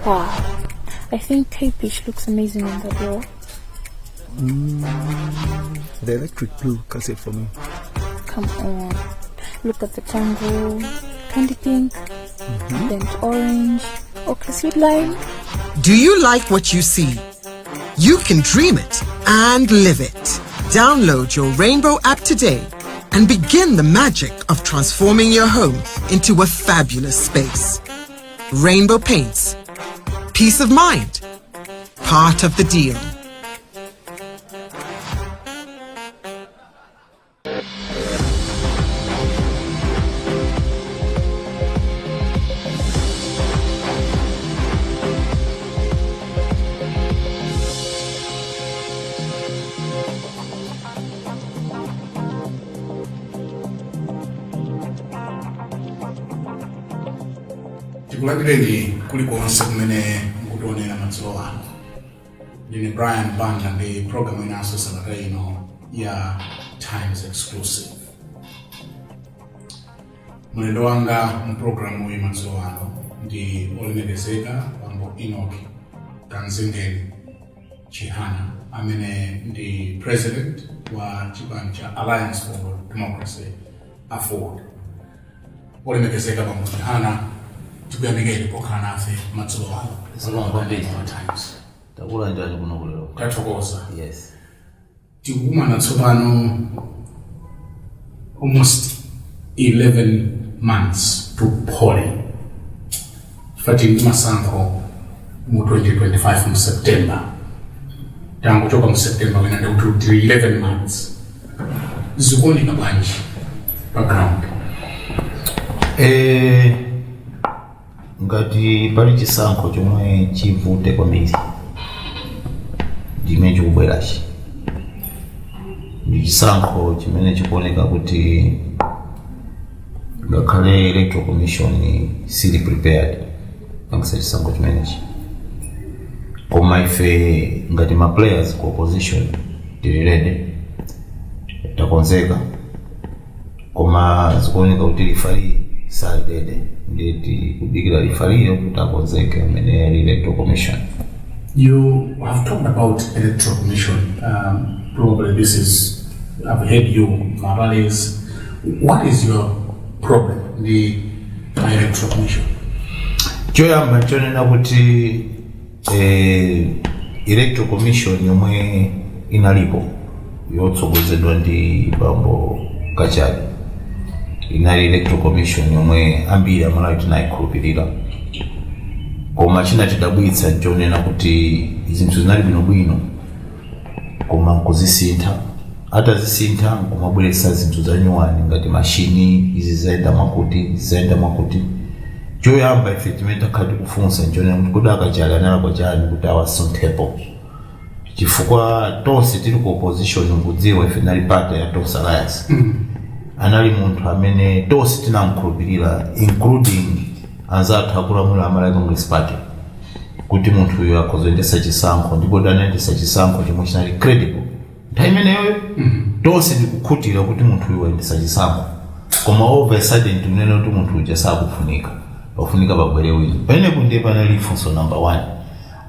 Wow. I think Cape Beach looks amazing on the door. The electric blue cuts it for me. Come on. Look at the tango, candy pink, burnt orange, okay, sweet lime. Do you like what you see? You can dream it and live it. Download your Rainbow app today and begin the magic of transforming your home into a fabulous space. Rainbow Paints. Peace of mind. Part of the deal. Tikulandireni kulikonse kumene mukutionera madzulo ano. Ndine Brian Banda ndi programu inanso sabata ino ya Times Exclusive. Mlendo wanga mu programu iyi madzulo ano ndi olemekezeka Bambo Enoch Kanzingeni Chihana, amene ndi president wa chipani cha Alliance for Democracy, AFORD. Olemekezeka Bambo Chihana, tikuyamikeni pokhala nafe madzulo ano. Zikomo kwambiri. Times. Takulandirani kuno kulero. Tathokoza. Yes. Tikukumana tsopano almost 11 months to polling. Fati ndi masankho mu 2025 mu September. Tangochoka mu September wina, ndikuti tili 11 months. Zikuoneka bwanji pa ground? Ngati pali chisankho chomwe chivute kwambiri, chimene chikubwerachi ndi chisankho chimene chikuoneka kuti ngakhale Electoral Commission sili prepared pangisa chisankho chimenechi. Koma ife ngati ma players ku opposition tili ready, takonzeka. Koma zikuoneka kuti referee sali ready, ndiye tikudikira referee kuti akonzeke, amene ali Electoral Commission. You have talked about Electoral Commission. Probably this is, I've heard you, Marales. What is your problem, the Electoral Commission? Choyamba nchonena kuti Electoral Commission yomwe inalipo yotsogozedwa ndi Bambo Kachali inali Electoral Commission yomwe ambiri Amalawi tinayikhulupirira. Koma chinatidabwitsa nchonena kuti zinthu zinali bwinobwino, koma nkuzisintha. Atazisintha, nkumabweretsa zinthu zanyuwani ngati mashini, izi zayenda mwakuti, izi zayenda mwakuti. Choyamba ife chimene takhala tikufunsa nchonena kuti kodi aKachali analakwa chani kuti awasunthepo? Chifukwa tonse tili ku opposition nkudziwa ife nali party ya Tonse Alliance, anali munthu amene tonse tinamkhulupirira, including anzathu akulamula Amalawi Congress Party, kuti munthu uyu akhozoyendesa chisankho. Ndipo anayendesa chisankho chomwe chinali credible nthawi imeneyoyo. Tonse tikukhutira kuti munthu uyu wayendesa chisankho, koma all of a sudden tikunena kuti munthu uja sakufunika, pafunika pabwere wina. Pamenepo ndiye panali funso number one.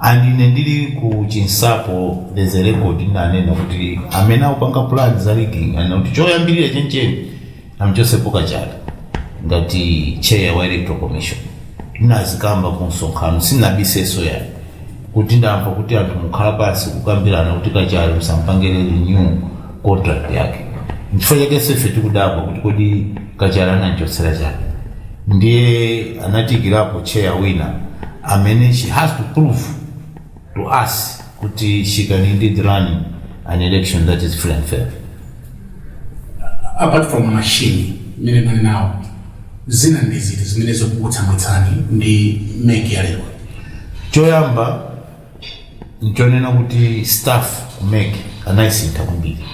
And ine ndili ku Chinsapo, there's a record, ndinanena kuti amene akupanga plan za rigging anena kuti choyambirira chencheni amchosepo Kachali ngati chair wa Electoral Commission. Ndinazikamba ku msonkhano, sinabiseso yani, kuti ndamva kuti anthu mukhala pansi kukambirana kuti Kachali musampangire renew contract yake. Nchifukwa chake ife tikudabwa kuti kodi Kachali ananchotsera chani? Ndiye anatikirapo chair wina amene she has to prove to us kuti she can indeed run an election that is free and fair. Apart from machine imene mali nawo, zina ndi ziti zimene zikukutsamwitsani ndi MEC ya lero? Choyamba nchonena kuti staff ku MEC anayisintha kwambiri.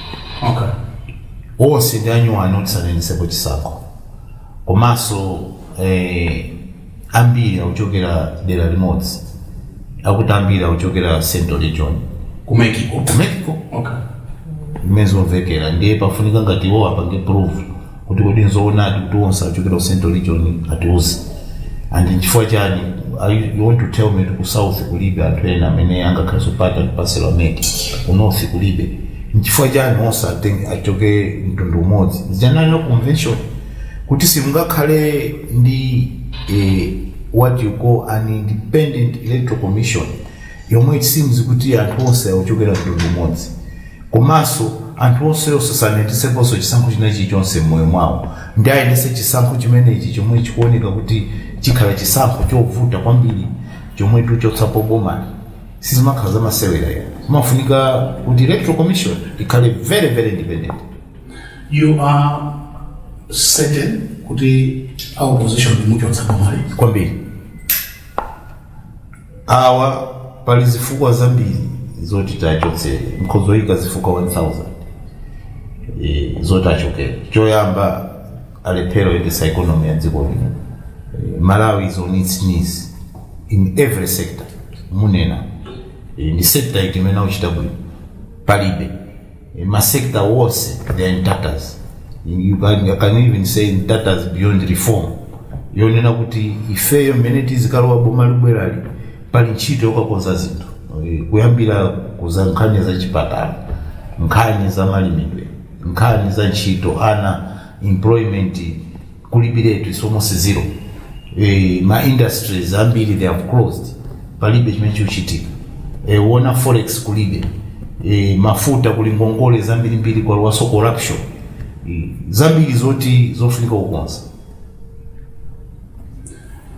Onse ndi anyuwani oti sanayendesepo chisankho, komanso ambiri akuchokera dera limodzi, akuti ambiri akuchokera Central Region. Ku MEC ko? Ku MEC ko. Imene zomvekera, ndiye pafunika ngati iwo apange prove kuti kodi nzoonadi kuti onse akuchokera ku Central Region, atiuze and nchifukwa chani. You want to tell me kuti ku South kulibe anthu ena amene angakhalenso part and parcel of MEC? Ku North kulibe? Nchifukwa chani onse achoke mtundu umodzi? Zijanaliro convention kuti simungakhale ndi what you call an independent electoral commission yomwe it seems kuti anthu onse akuchokera mtundu umodzi, komanso anthu onse sanayendeseponso chisankho china chilichonse m'moyo mwawo, ndi ayendese chisankho chimenechi chomwe chikuoneka kuti chikhala chisankho chovuta kwambiri, chomwe tichotsapo bomali, sizimakhala zamasewera ya. Zimafunika kuti electoral commission ikhale very, very independent. You are certain kuti our opposition muchotsa bomali? Kwambiri. Awa pali zifukwa zambiri zoti tachotsere, mkhozoyika zifukwa 1000 zoti achokere. Choyamba, alephera kuyendetsa economy ya dziko lino. Malawi is on its knees in every sector. Munena ndi sector iti imene akuchita bwino? Palibe. Ma sector wonse, they are in tatters. You can even say in tatters beyond reform. Yonena kuti ifeyo mmene tizikalowa boma libwerali, pali ntchito yokakonza zinthu, kuyambira kuza nkhani za chipatala, nkhani za malimidwe, nkhani za ntchito, ana employment kulibiretu, is almost zero. Ma industries ambiri, they have closed, palibe chimene chikuchitika. Wona forex kulibe, mafuta kuli ngongole zambirimbiri, kwalowaso corruption, zambiri zoti zofunika kukonza.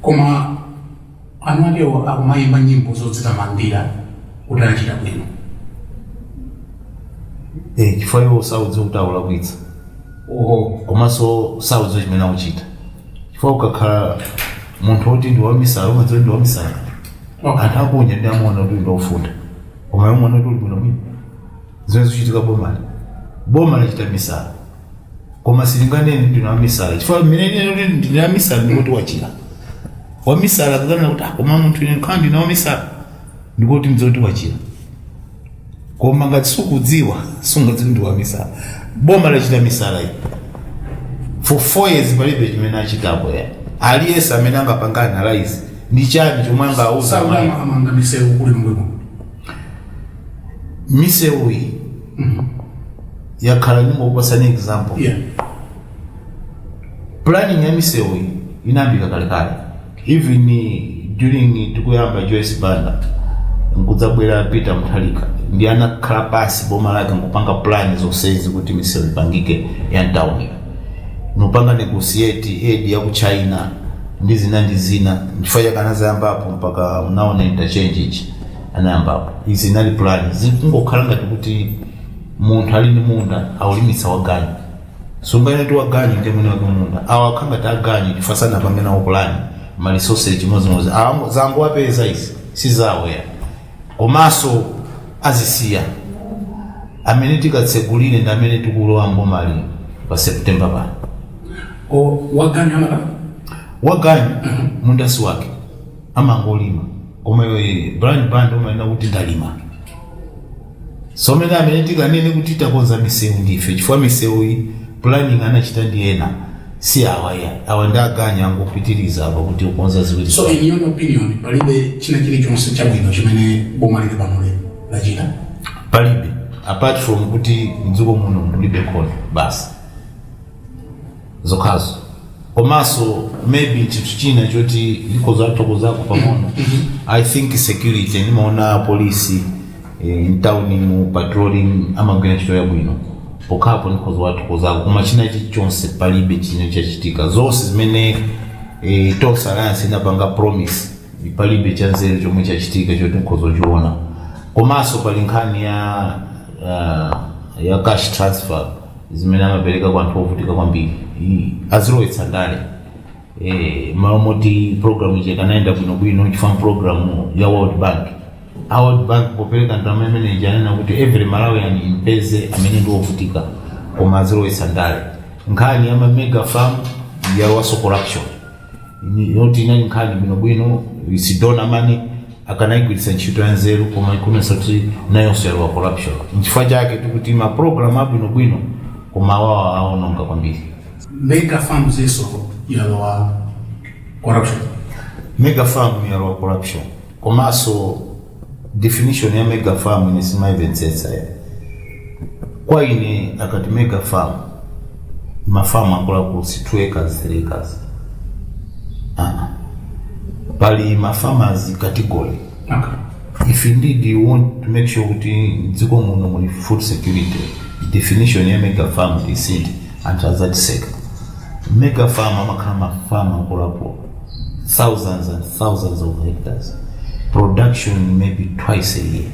Koma anu akewo akumayimba nyimbo zodzitamandira kuti achita bwino. Chifukwa iwo saudziwa kuti akulakwitsa. Oho. Komanso saudziwa chimene akuchita, chifukwa ukakhala munthu woti ndi wamisala, umadziwa ndi wamisala. Anthu akunja ndi amaona kuti ndi ofunda, koma iwo amaona kuti uli bwinobwino. Zimene zikuchitika bomali, boma lachita misala, koma silinganene ndine wamisala, chifukwa mmene ine kuti ndine wamisala ndikuti wachira wamisala kakanena kuti, "Ah, koma munthu ine nkhala ndine wamisala," ndikuti mdzoti wachira. Koma ngati sukudziwa, sungadziwe ndi wamisala. Boma lachita misala iyi for 4 years, palibe chimene achitapo ya. Aliyense amene angapanga analyze, ndi chani chomwe angauza Sauda amayi? Amanga misewu kuli mngwemo. Misewu iyi yakhala, ndingokupasani example, planning ya misewu iyi inayambika kalekale, even during tikuyamba Joyce Banda, nkudzabwera Peter Mutharika, ndi anakhala pasi boma lake nkupanga plan zonsezi kuti misewu ipangike ya mtawuni, nupanga negotiate aid ya ku China ndi zina ndi zina. Nchifukwa chake anazayambapo mpaka mnaona interchange ichi anayambapo. Izi inali plan, zikungokhala ngati kuti munthu ali ndi munda, aulimitsa waganyu. Sungane ndi waganyu ndi mwini wake munda. Awa akhala ngati aganyu chifukwa sanapange nawo plan ma resources chimodzimodzi. Awa zangowapeza, izi si zawo ya. Komanso azisiya amene tikatsegulire ndi amene tikulowa mbomali pa September pano. O, waganyu amata Waganyu munda si wake, amangolima, koma iwe Brian Banda umanena kuti ndalima. So amene tikanene kuti takonza misewu ndife, chifukwa misewu iyi planning anachita ndi ena, si awa ya. Awa ndi aganyu, angopitiriza apa kuti ukonza ziwiri. So in your opinion, palibe china chilichonse chabwino chimene boma lili pano lero lachita? Palibe, apart from kuti mdziko muno mulibe nkhondo basi, zokhazo. Komanso maybe chinthu china choti ndikozathokozako pang'ono, I think security, ndimaona polisi in town mu patrolling amagwira ntchito yabwino. Pokhapo ndikozathokozako, koma china chilichonse palibe chine chachitika. Zonse zimene Tonse Alliance inapanga promise, palibe chanzeru chomwe chachitika choti nkhozochiona. Komanso pali nkhani ya cash transfer zimene amapereka kwa anthu ovutika kwambiri. Azilowetsa ndale, malo moti program ije kanayenda bwinobwino, chifukwa program ya World Bank, a World Bank popereka ndalama imene ija anena kuti every Malawian impeze amene ndi ovutika, koma azilowetsa ndale. Nkhani ya ma mega farm yalowaso corruption, yoti inali nkhani bwinobwino, is donor money, akanayigwiritsa ntchito ya nzeru, koma ikunenso kuti nayonso yalowa corruption. Nchifukwa chake tikuti ma program abwinobwino, koma awawa aononga kwambiri. Mega farms iso yalowa corruption? Mega farm yalowa corruption. Komanso definition ya mega farm ine simaimvetsetsa ya. Kwa ine, akati mega farm, mafamu akuluakulu si 2 acres, 3 acres. Ah, pali mafarmers category. If indeed you want to make sure kuti dziko muno muli food security, definition ya mega farm isinthe. Anthu azatiseka. Mega farm amakhala mafamu akuluakulu, thousands and thousands of hectares, production maybe twice a year.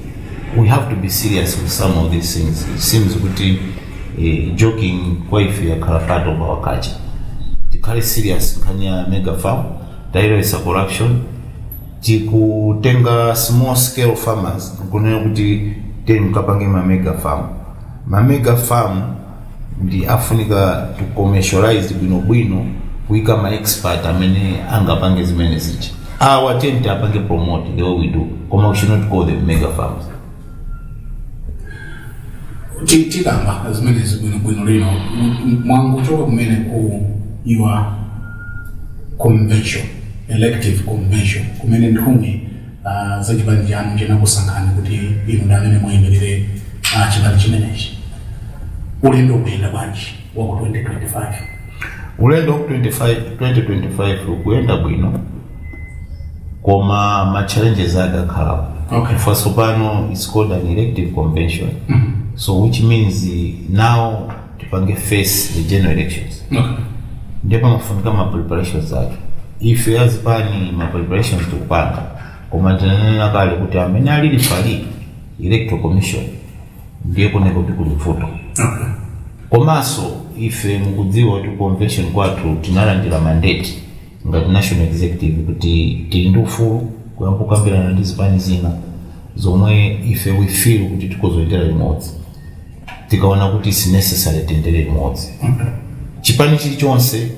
We have to be serious with some of these things. It seems kuti joking kwa ife yakhala part of our culture. Tikhale serious. Nkhani ya mega farm tayilowesa corruption. Tikutenga small scale farmers nkunena kuti teni mkapange ma mega farm. Ma mega farm ndi afunika to commercialize bwinobwino, kuyika ma expert amene angapange zimene zija. Awa tenti apange promote the way we do, koma we should not call them mega farms. Tikamba zimenezi bwinobwino lino. Mwanguchoka kumene ku your convention, elective convention, kumene nthumwi za chipani chanu chinakusankhani kuti inu ndi amene muyimirire chipani chimenechi. Ulendo ukuyenda bwanji waku 2025? Ulendo wa 25 2025 ukuyenda bwino, koma ma challenges ake akhalapo. First pano it's called an elective convention, so which means now tipange face the general elections. Ndiye pamafunika ma preparations ake. Ife azipani ma preparations tikupanga, koma tinanena kale kuti amene ali referee, Electoral Commission, ndiye kuneka kuti kuli vuto. Komanso ife mukudziwa kuti convention kwathu tinalandira mandate ngati national executive kuti tili ndi ufulu kuyamba kukambirana ndi zipani zina zomwe ife we feel kuti tikuzoyendera limodzi. Tikaona kuti is necessary tiyendere limodzi. Chipani chilichonse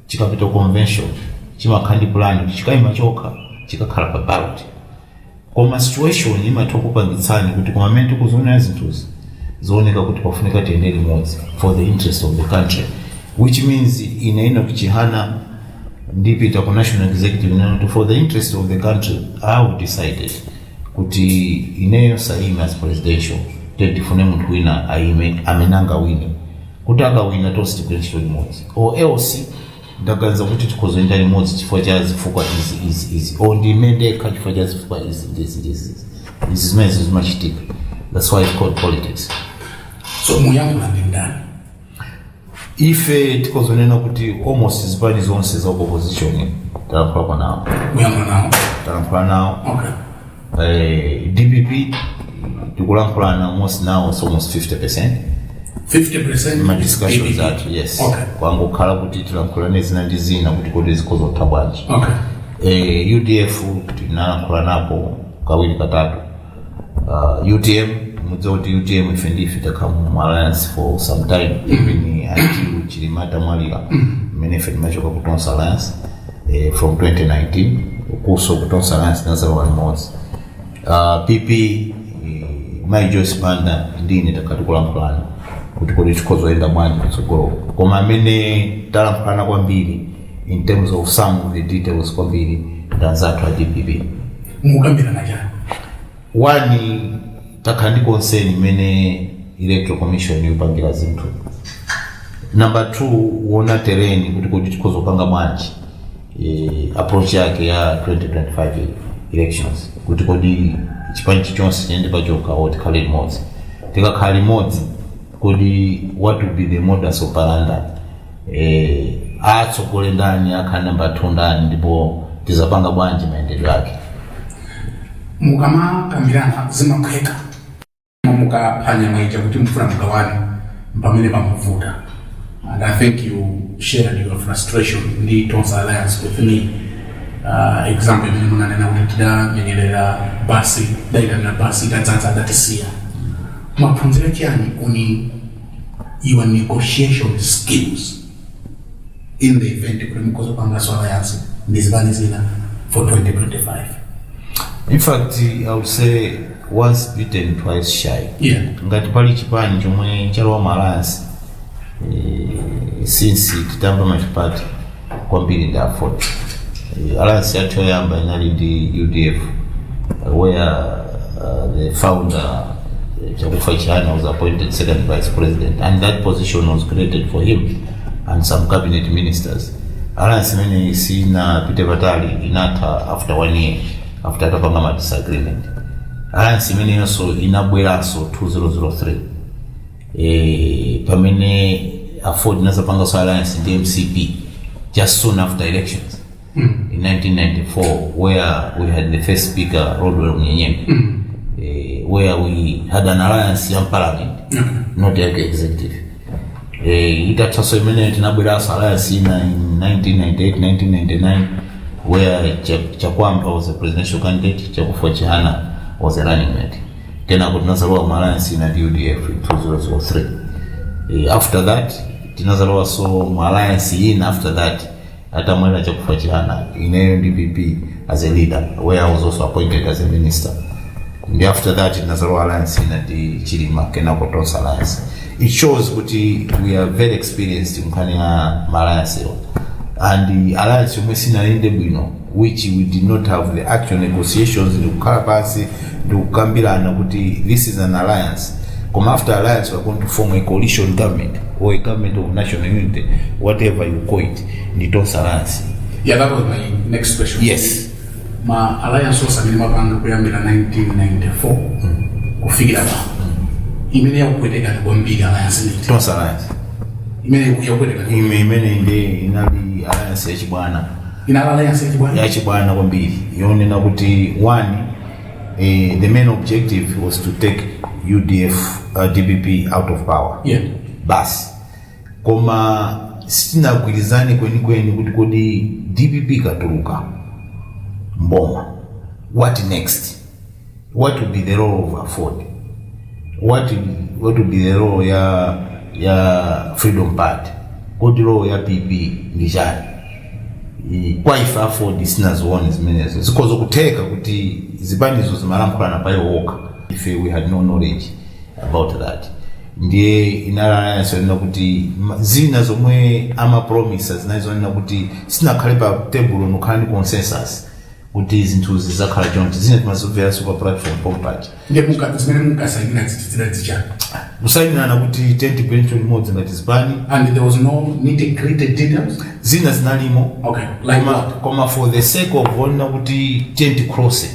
chikapita convention chimakhala ndi plan kuti chikayima chokha, chikakhala pa ballot, koma situation imatha kupangitsani kuti koma amene tikuzionera zinthuzi zooneka kuti pafunika tiyende limodzi for the interest of the country, which means ine Enoch Chihana ndipita ku national executive nati for the interest of the country I have decided kuti ineyo saime as presidential, tifune munthu wina aime amene angawine, kuti akawina tonse tigwire ntchito limodzi, or else ndaganiza kuti tikhozoyenda limodzi chifukwa cha zifukwa izi, izi, izi, or ndime ndekha chifukwa cha zifukwa izi, ndizi, ndizi, izi. Zimene zimachitika. That's why it's called politics. So muyankhula ndi ndani? Ife tikozonena kuti almost zipani zonse za opposition talankhulako nawo. Muyankhula nawo? Talankhula nawo. DPP tikulankhulana almost now, it's almost 50%. 50%? Ma discussions DPP. athu, yes. Kwangokhala kuti tilankhulane zina ndi zina kuti kodi zikhozotha bwanji. UDF tinalankhula napo kawiri katatu. UTM, mudziwa kuti UTM ife ndife takhala mu alliance for some time, even until Chilima atamwalira, mmene ife timachoka ku Tonse Alliance. From 2019 kuso ku Tonse Alliance tinazalowa limodzi. PP, Mai Joyce Banda ndine takati kulankhulana kuti kodi tikhozoyenda bwanji kutsogolo, koma amene talankhulana kwambiri in terms of some of the details kwambiri ndi anzathu a DPP. Mukambirana chani? One, takhala ndi concern imene Electoral Commission ikupangira zinthu. Number two, kuona terrain kuti kodi tikhozopanga bwanji approach yake ya 2025 elections, kuti kodi chipani chonse chiyende pachokha or tikhale limodzi? Tikakhala limodzi, kodi what will be the modus operandi? Atsogole ndani, akhala number two ndani, ndipo tizapanga bwanji mayendedwe ake? Mukamakambirana zimaphweka? Mukaphwanya mwaija kuti mufuna mugawane pamene pamavuta. And I think you shared your frustration ndi Tonse Alliance with me. Example imene munanena kuti tidamenyerera basi, dayitanira basi itadzadza, adatisiya. Mwaphunzira chiyani on your negotiation skills in the event kuti mukhoza kupanganso alliance ndi zipani zina for 2025? In fact, I would say once bitten, twice shy. Ngati pali chipani chomwe chalowa mu alliance since titamba multiparty kwambiri ndi AFORD. Alliance yathu yoyamba inali ndi UDF, where the founder, Chakufwa Chihana, was appointed second vice president, and that position was created for him and some cabinet ministers. Alliance imene sinapite patali, inatha after one year after atapanga ma disagreement. Alliance imeneyonso inabweranso 2003, pamene AFORD inazapanganso alliance ndi MCP just soon after elections in 1994, where we had the first speaker, Rodwell Munyenyembe, where we had an alliance ya parliament, not ya executive. Itathaso imene tinabweranso alliance ina in 1998 1999, where Chakwamba was a presidential candidate, Chakufwa Chihana was a running mate. Kenako tinazalowa mu alliance ina ndi UDF in 2003. After that tinazalowa so mu alliance ina after that atamwalira Chakufwa Chihana, ineyo ndi PP as a leader, where I was also appointed as a minister. And after that tinazalowa alliance ina ndi Chilima, kenako Tonse Alliance. It shows kuti we are very experienced nkhani ya ma alliance, and the alliance yomwe sinayende bwino, which we did not have the actual negotiations ndikukhala pansi ndikukambirana kuti this is an alliance, koma after alliance we are going to form a coalition government or a government of national unity, whatever you call it, ndi Tonse Alliance. Yeah, that was my next question. Yes. Ma alliance onse amene mapanga kuyambira 1994 kufikira pa imene yakupwetekani kwambiri, alliance nditi? Tonse Alliance. Imene yakupwetekani? Imene ndi inali alliance yachibwana. Inali alliance yachibwana? Yachibwana kwambiri, yonena kuti one, the main objective was to take UDF, DPP out of power. Basi, koma sitinagwirizane kwenikweni kuti kodi DPP katuluka mboma, what next? What will be the role of AFORD? What will be the role ya Freedom Party? Kodi role ya PP ndi chani? Kwa ife AFORD sinazione zimenezo. Zikhoza kutheka kuti zipanizo zimalankhulana pa iwo okha, ife we had no knowledge about that. Ndiye inali alliance yonena kuti zina zomwe amapromisa zinali zonena kuti sinakhale pa table nokhala ndi consensus kuti zinthu zizakhala chonchi. Zina timazimveranso pa platform pompaja. Ndiye zimene munkasayinira zidali Kusayinirana kuti tigwire ntchito limodzi ngati zipani. And there was no nitty gritty details? Zina zinalimo. Okay, like Koma, what? koma for the sake of onena kuti ticrosse,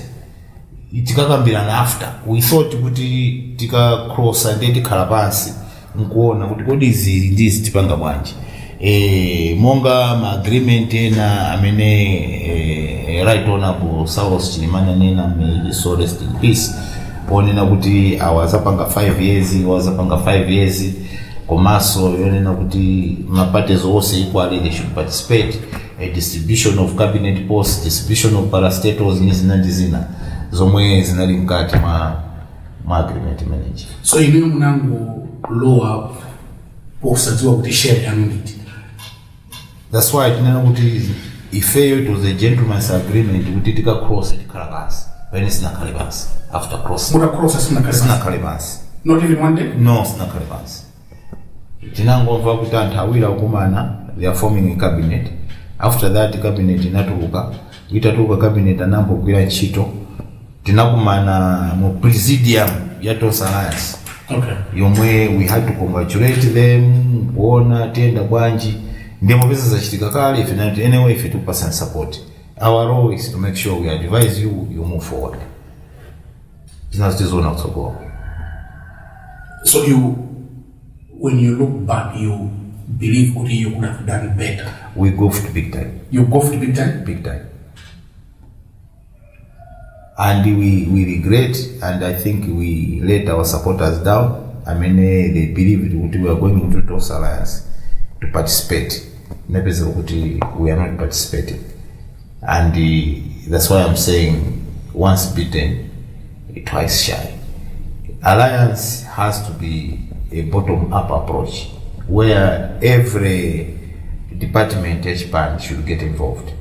tikakambirana after, we thought kuti tikacrossa ndiye tikhala pansi nkuona kuti kodi izi ndizi tipanga bwanji. Monga ma agreement ena amene Right Honorable Saulos Chilima ananena, may his soul rest in peace, onena kuti awa azapanga 5 years, awa azapanga 5 years, komanso yonena kuti ma parties onse equally they should participate, a distribution of cabinet posts, distribution of parastatals ndi zina ndi zina zomwe zinali mkati mwa agreement imeneyi. So inuyo munangolowa posadziwa kuti share yanu nditi? That's why tinena kuti ifeyo it was a gentleman's agreement kuti tikacross tikhala pansi, pamene sinakhale pansi after crossing. Mutacrossa sinakhale pansi? Sinakhale pansi. Not even one day? No, sinakhale pansi. Tinangomva kuti anthu awiri akukumana, they are forming a cabinet. After that cabinet inatuluka. Itatuluka cabinet, anambogwira ntchito, tinakumana mu presidium ya Tonse Alliance yomwe we had to congratulate them, kuona tiyenda bwanji. Ndiye mopeza zachitika kale, ife nati anyway ife tikupasani support. Our role is to make sure we advise you, you move forward, zinazo tizoona kutsogolo. So you when you look back, you believe kuti you could have done better? We goofed big time. You goofed big time? Big time, and we regret, and I think we let our supporters down. I mean, they believed kuti we are going into Tonse Alliance to participate, napeza kuti we are not participating. And that's why I'm saying once bitten, twice shy. Alliance has to be a bottom up approach where every department yachipani should get involved.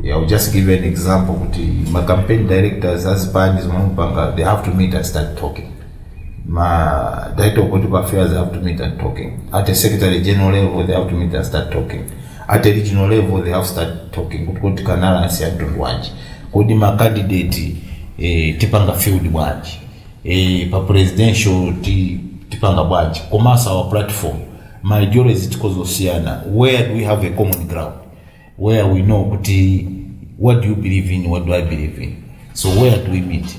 Yeah, I'll just give you an example kuti ma campaign directors azipani zimamupanga, they have to meet and start talking. Ma director of political affairs have to meet and talking. At a secretary general level, they have to meet and start talking. At a regional level they have start talking kuti kuti kana alliance ya mtundu wanji, kodi ma candidate tipanga field bwanji, pa presidential tipanga bwanji, komanso our platform, ma ideologies tikozosiyana, where do we have a common ground where we know kuti what do you believe in, what do I believe in, so where do we meet?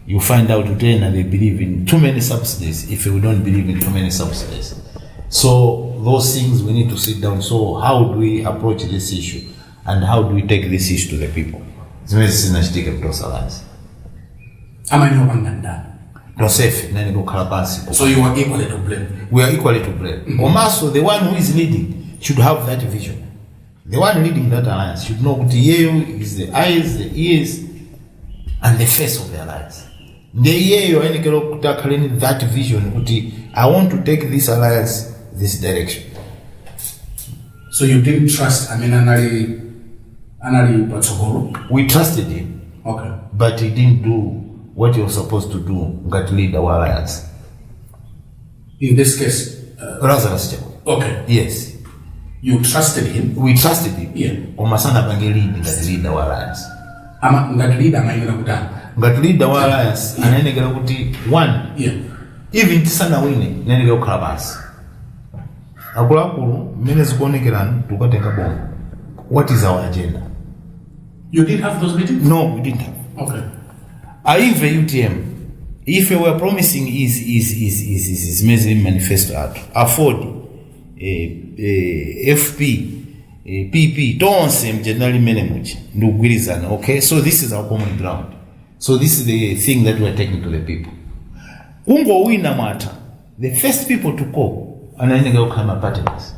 You find out kuti ena they believe in too many subsidies, if we don't believe in too many subsidies. So those things we need to sit down. So how do we approach this issue and how do we take this issue to the people? Zimene sizinachitike ku Tonse Alliance. Amayenera kupanga ndani? Tonsefe nani kukhala pansi. So you are equally to blame. We are equally to blame. Komanso the one who is leading should have that vision. The one leading that alliance should know kuti iyeyo is the eyes, the ears and the face of the alliance. Ndiye iyeyo ayenekera kuti akhale ni that vision kuti I want to take this alliance this direction. So you didn't trust amene anali patsogolo? We trusted him, but he didn't do what he was supposed to do ngati leader wa alliance. In this case, Lazarus Chakwera. Yes. You trusted him. We trusted him, koma sanapange lead ngati leader wa alliance. Ngati leader amayenera kutani? Ngati leader wa alliance anayenekera kuti one, even tisanawine, inayenekera kukhala pansi, akuluakulu, mmene zikuonekerani tikukatenga boma, what is our agenda? You didn't have those meetings? No, we didn't have. Aive UTM if we were promising is zimene zili manifesto athu, AFORD, FP, PP, tonse mjenali mmene muja ndikugwirizana. Okay, so this is our common ground, so this is the thing that we are taking to the people. Kungowina mwatha, the first people to call anayenekera kukhala ma partners.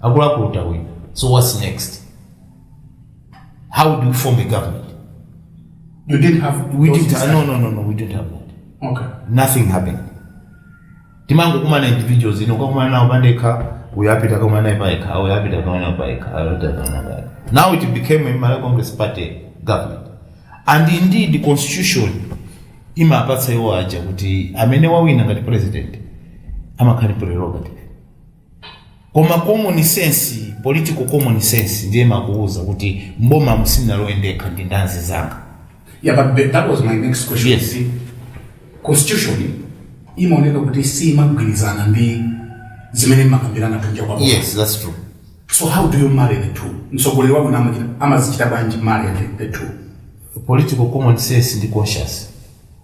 Akuluakulu, tawina, so what's next? How do we form a government? You didn't have We those didn't. discussions? No, we didn't have that. Nothing happened. Timangokumana individuals, ino kakumana nawo pandekha, uyo apita kakumana naye payekha, uyo apita kakumana naye payekha, uyo apita kakumana naye payekha. Now it became a Malawi Congress Party government, and indeed the constitution imapatsa iwo aja kuti amene wawina ngati president amakhala prerogative, koma common sense, political common sense ndiye makuuza kuti mboma musinalowe ndekha ndi ndanzi zanga. Yeah, but that was my next question. Yes. See, constitution imaoneka kuti simagwirizana ndi zimene mmakambirana kunja kwa boma. Yes, that's true. So how do you marry the two? Mtsogoleri wako amazichita bwanji marry the two? Political common sense ndi conscious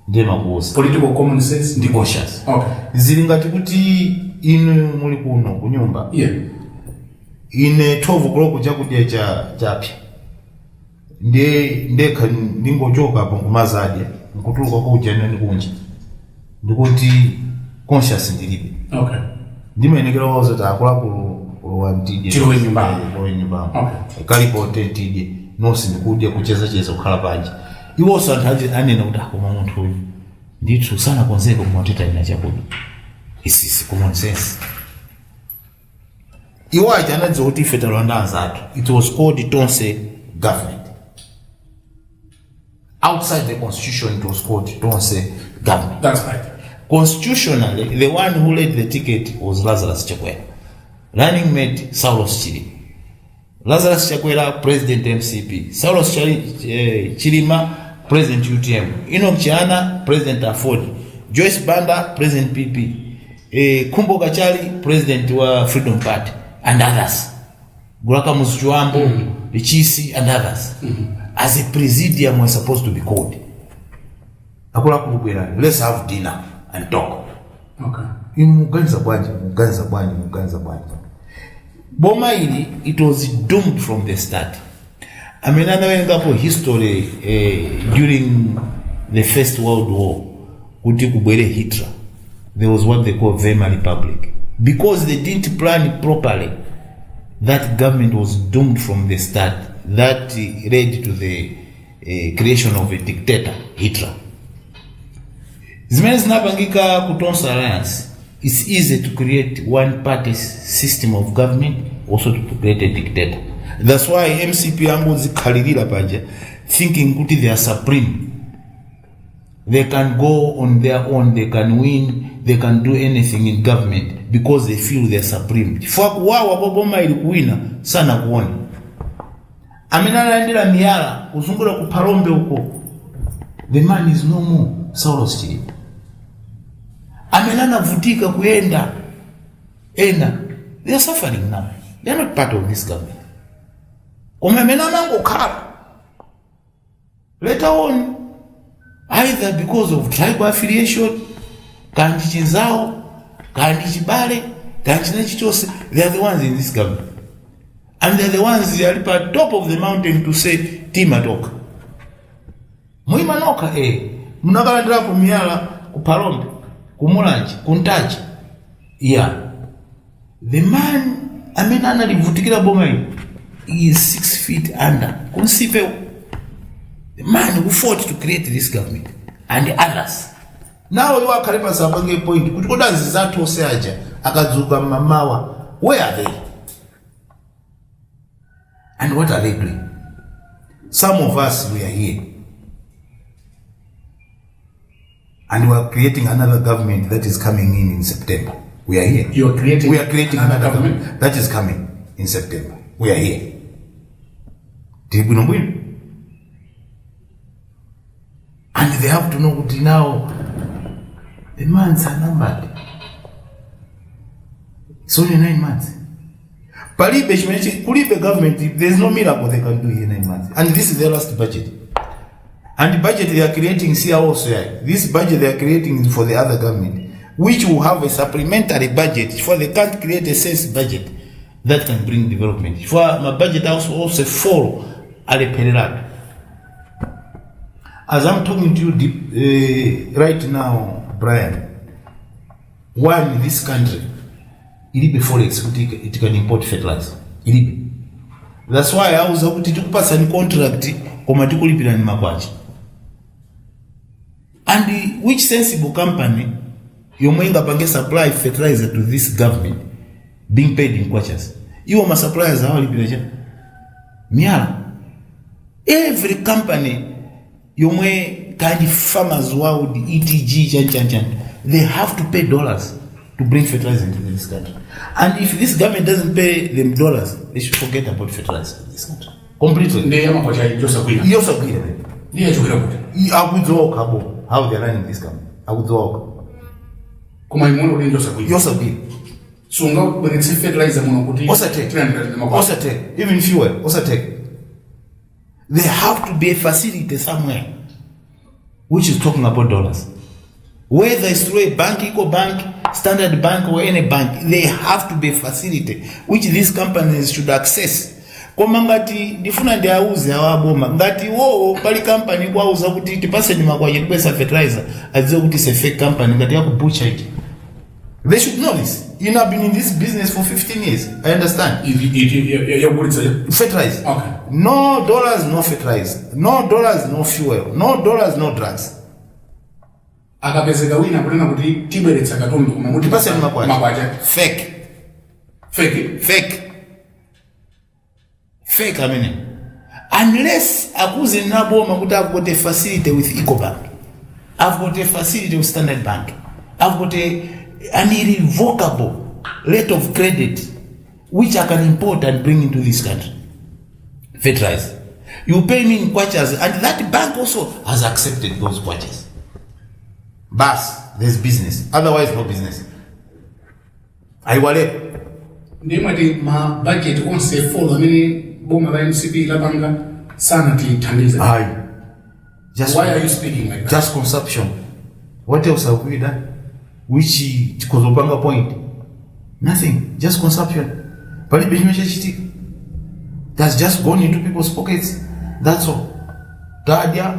ndiye makuuza. Political common sense ndi Conscious. Zili ngati kuti inu muli kuno kunyumba, ine 12 o'clock chakudya cha chapya, ndiye ndekha ndingochoka apo nkumazadya, nkutuluka kudya nani kunja, ndikuti conscious ndilibe. Ndimayenekera wauza kuti akuluakulu, lowa mtidye. Tilowe nyumbamo. Lowe nyumbamo. Kalipo tidye nonse, ndikudya, kuchezacheza, kukhala panja. Iwonso anthu aje anena kuti akoma munthu uyu ndithu sanakonzeke, koma titayina chakudya. Is common sense. Iwo aja anadziwa kuti ife talonda anzathu. It was called Tonse government. Outside the constitution it was called Tonse government. That's right. Constitutionally, the one who led the ticket was Lazarus Chakwera, running mate Saulos Chilima. Lazarus Chakwera president MCP, Saulos Chilima president UTM, Enoch Chihana president AFORD, Joyce Banda president PP, Khumbo Kachali president wa Freedom Party and others, Gulaka Chibambo, Chisi and others. As a presidium were supposed to be called, akuluakulu bwerani, let's have dinner and talk. Inu muganiza bwanji, muganiza bwanji, muganiza bwanji? Boma ili, it was doomed from the start. Amene anawerengapo history, during the First World War kuti kubwere Hitler, there was what they call Weimar Republic. Because they didn't plan properly, that government was doomed from the start. That led to the creation of a dictator, Hitler. Zimene zinapangika ku Tonse Alliance, it's easy to create one party system of government, also to create a dictator. That's why MCP angozikhalirira paja thinking kuti they are supreme, they can go on their own, they can win, they can do anything in government because they feel they are supreme. Chifukwa kuwawa kwa boma ili kuwina sana kuona. Amene analandira miyala kuzungulira ku Phalombe uko, the man is no more, Saulos Chilima. Amene anavutika kuyenda ena, they are suffering now, they are not part of this government. Koma amene amangokhala later on, either because of tribal affiliation, kandi chinzawo, kandi chibale, kandi china chichonse, they are the ones in this government and they are the ones ali pa top of the mountain to say tima toka muima nokha. Munakalandirapo miyala ku Phalombe, ku Mulanje, ku Ntaja. Yeah, the man amene analivutikira boma ili is 6 feet under kunsipe, the man who fought to create this government and others. Now iwo akhale pansi, apange point kuti kodi anzathu onse aja akadzuka mmamawa, where are they and what are they doing? Some of us, we are here and we are creating another government that is coming in September. We are here. You are creating We are creating another another government? Government that is coming in September. We are here, tili bwinobwino, and they have to know kuti now the months are numbered. It's only 9 months. Palibe chimene kulibe government. There's no miracle they can do here 9 months, and this is their last budget. And the budget they are creating, see also, yeah, this budget they are creating is for the other government, which will have a supplementary budget, for they can't create a sense budget that can bring development. For my budget also fall alephereratu. As I'm talking to you deep, right now, Brian, one, this country ilibe forex kuti it can import fertilizer, ilibe. That's why auza kuti tikupatsani contract koma tikulipirani makwacha. And which sensible company yomwe ingapange supply fertilizer to this government being paid in kwachas? Iwo ma suppliers awalipira cha miyala. Every company yomwe kandi Farmers World, etc, chan chan chan, they have to pay dollars to bring fertilizer into this country. And if this government doesn't pay them dollars, they should forget about fertilizer in this country completely. Ndiye yamakwacha yosagwira. Yosagwira. Ndiye yachokera kuti? Akudziwa okha how they're running this company, akudziwa okha. Koma imuona kuti ndiyosagwira? Yosagwira. Sungabweretse fertilizer muno kuti Osateka. tilandira makwacha. Osateka. Even fuel osateka. There have to be a facility somewhere which is talking about dollars, whether it's through a bank, Eco Bank, Standard Bank or any bank. There have to be a facility which these companies should access. Koma ngati ndifuna ndiauze awaboma, ngati iwowo pali company kuauza kuti tipaseni makwacha tibwesa fertilizer, adziwe kuti it's a fake company ngati yakubucha iti. They should know this. I've been in this business for 15 years. I understand. Yakugulitsa? Fertilizer. Okay. No dollars, no fertilizer. No dollars, no fuel. No dollars, no drugs. Akapezeka wina kunena kuti tibweretsa katundu koma kuti Tipaseni makwacha. Makwacha. Fake. Fake. Fake. Fake, I mean. Unless akuze naboma kuti I've got a facility with EcoBank. I've got a facility with Standard Bank. I've got an irrevocable letter of credit which I can import and bring into this country. Fertilizer. You pay me in kwachas, and that bank also has accepted those kwachas. Bas, there's business. Otherwise, no business. Aiwale. Ndiye mwati ma budget onse four amene boma la MCP lapanga sanatithandize? Aye. Just Why are you speaking like that? Just consumption. What else have we done? Which tikozopanga point? Nothing. Just consumption. Palibe chimene chachitika. That's just gone into people's pockets. That's all. Tadya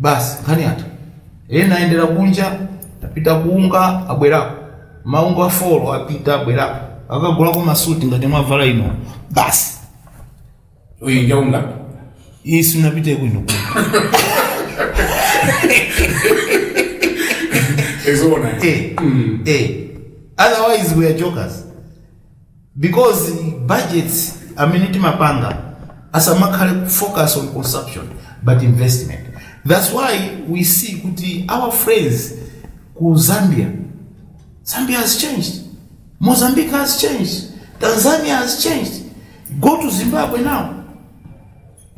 basi, nkhani yatha. Ena ayendera kunja, apita kuunga, abwerako. Maunga afolo apita, abwerako. Akagulako masuti ngati mwavala ino. Basi. Uyi njaunga. Iyi sinapite kwino. Ezona. Eh. Otherwise we are jokers. Because budgets amene timapanga asamakhale focus on consumption but investment. That's why we see kuti our friends ku Zambia, Zambia has changed. Mozambique has changed. Tanzania has changed. Go to Zimbabwe now.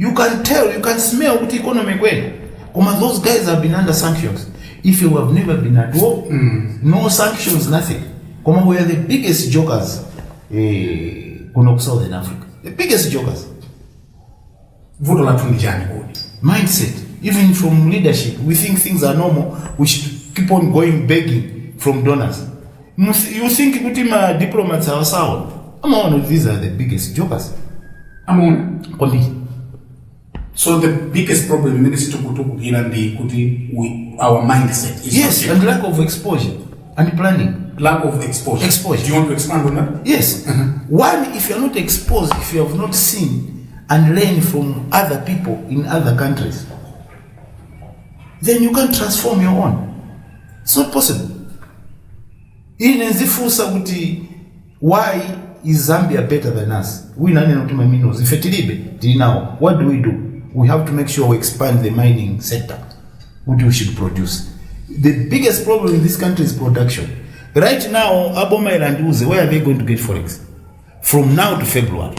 You can tell, you can smell kuti economy kwena. Koma those guys have been under sanctions. If you have never been at war, no sanctions, nothing. Koma we are the biggest jokers kuno ku Southern Africa, the biggest jokers. Vuto lathu ndi chani kodi? Mindset. Even from leadership, we think things are normal. We should keep on going begging from donors. You think kuti ma diplomats awasaona? Amaona kuti these are the biggest jokers. Amaona? Kwambiri. So the biggest problem imene sitikutukukira ndi kuti our mindset is Yes, not and lack of exposure and planning. Lack of exposure. Exposure. Do you want to expand on that? Yes. One, if you're not exposed, if you have not seen and learned from other people in other countries, then you can't transform your own. It's not possible. Ine nzifunsa kuti why is Zambia better than us? Wina anena kuti ma minerals ife tilibe, tili nawo. What do we do? We have to make sure we expand the mining sector, what we should produce. The biggest problem in this country is production right now. Aboma ilandiuze, where are they going to get forex from now to February?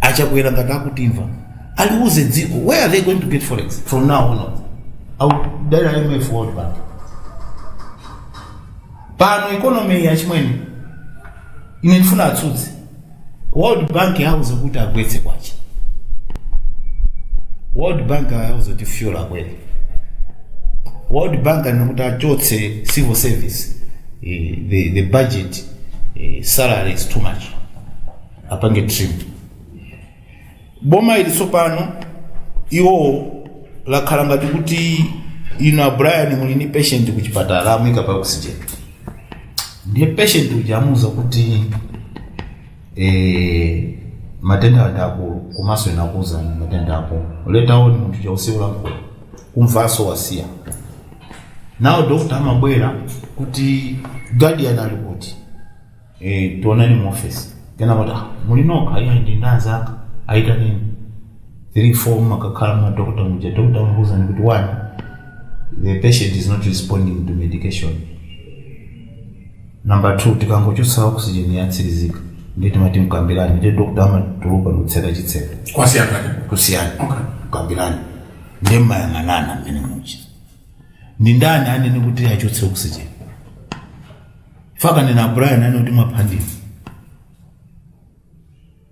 Achakwera ngati akutimva, aliuze dziko, where are they going to get forex from now on? Audala IMF, World Bank. Pano economy yachimwene, ine ndifuna atsutse. World Bank yauze kuti agwetse kwacha. World Bank yauze kuti fuel akwere. World Bank anena achotse civil service, the budget, salary is too much, apange trim. Boma ili tsopano iwo lakhala ngati kuti ino a Brian muli ni patient kuchipatala, amuyika pa oxygen. Ndiye patient uja amuuza kuti matenda andi akulu, komanso inakuza matenda akulu. Later on munthu chausiula nkulu kumvaso wasiya. Nawo doctor amabwera kuti guardian ali kuti, tionani mu office. Kena kuti, "Ah, muli nokha?" "Iya, ndi ndanzanga." Aita nini, 3 4, makakhala ma doctor muja. Doctor amakuuzani kuti, one, the patient is not responding to medication. Number two, tikangochotsa oxygen yatsirizika. Ndiye timati mkambirani. Ndiye doctor amatuluka ndikutseka chitseko. Kwasiyana kake. Kusiyana. Kukambirani, ndiye mmayang'anana mmene muja. Ndi ndani anene kuti achotse oxygen? Fakanena Brian ane kuti mwaphandira.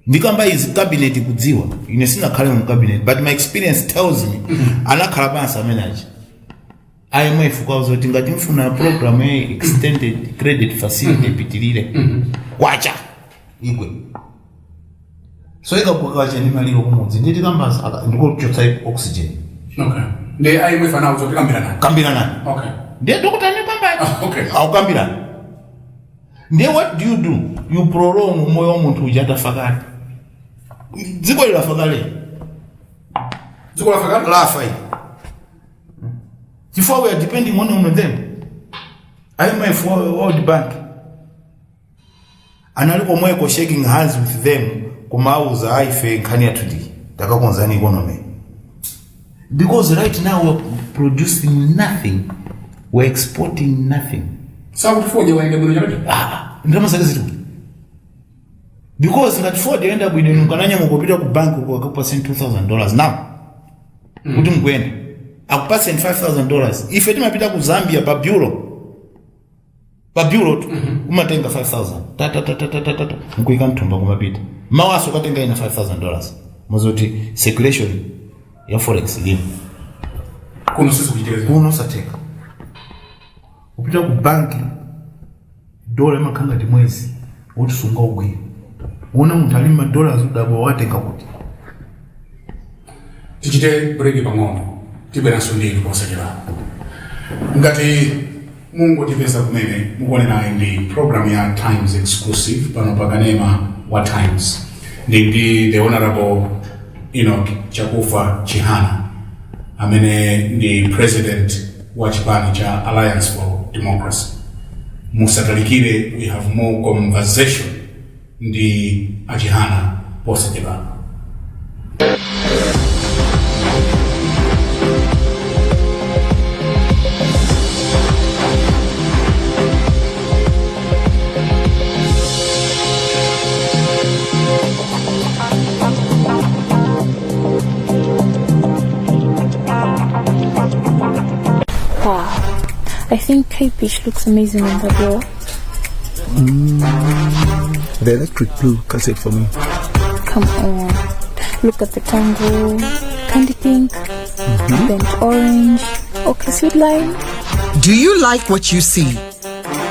Ndikamba izi cabinet kudziwa. Ine sinakhale mu cabinet, but my experience tells me anakhala pansi amene achi IMF kwauza kuti ngati mfuna program ya extended credit facility ipitirire, kwacha igwe. So ikagwa kwacha ndi maliro kumudzi. Nditi kamba ndikuchotsa oxygen. Okay, ndi IMF anauza kuti kambirana. Kambirana. Ndiye dokota ne pambaji. Akukambirana. Ndiye what do you do? You prolong moyo wa munthu uja atafa kale. Dziko lilafa kale. Dziko lafa kale. Lafa ili, chifukwa we are depending on them. IMF, World Bank anali komweko shaking hands with them, kumauza aife nkhani yathu ndi takakonzani economy, because right now we're producing nothing, we're exporting nothing. Sakuti fodya waende bwino chakacho. Ah, ndalama zake zili kuti? Because ngati fodya yenda bwino, inu mukananyamuka kupita ku bank uko, akakupaseni $2000 now kuti mukuyenda, akupaseni $5000. Ife timapita ku Zambia pa bureau, pa bureau tu umatenga 5000 ta ta ta ta ta ta ta, nkuika mthumba, kumapita mawaso ukatenga ina $5000, muzoti circulation ya forex ilimo. Kuno sisi kuchitika. Kuno satheka. Kupita ku banki, dola imakhala ngati mwezi woti sunga ugwira. Uona munthu ali madollars, udabwa watenga kuti. Tichite break pang'ono, tibweranso ndinu posachedwa. Ngati mungotipeza kumene, mukuonenayi ndi program ya Times Exclusive pano pa kanema wa Times. Ndi the Honorable Enoch Chakufa Chihana amene ndi president wa chipani cha Alliance for Democracy. Musatalikire, we have more conversation ndi achihana posachedwa. Wow. I think Cape Beach looks amazing on the door. The electric blue cuts it for me. Come on. Look at the tango, candy pink, burnt orange, okay, sweet lime. Do you like what you see?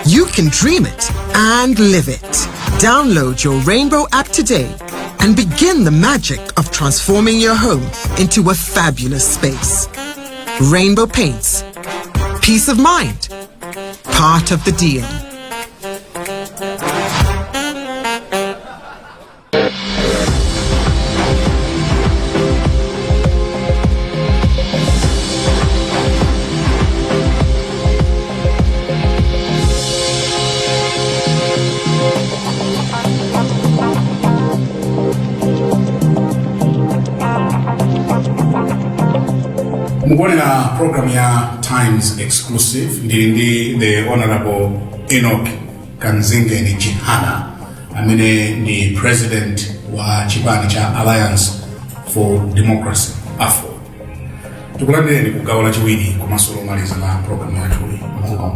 You can dream it and live it. Download your Rainbow app today and begin the magic of transforming your home into a fabulous space. Rainbow Paints. Peace of mind. Part of the deal. Mukuonera program ya Times Exclusive. Ndili ndi the Honorable Enoch Kanzingeni Chihana, amene ndi president wa chipani cha Alliance for Democracy, AFORD. Tikulandireni ku gawo lachiwiri komanso lomaliza la program yathuyi,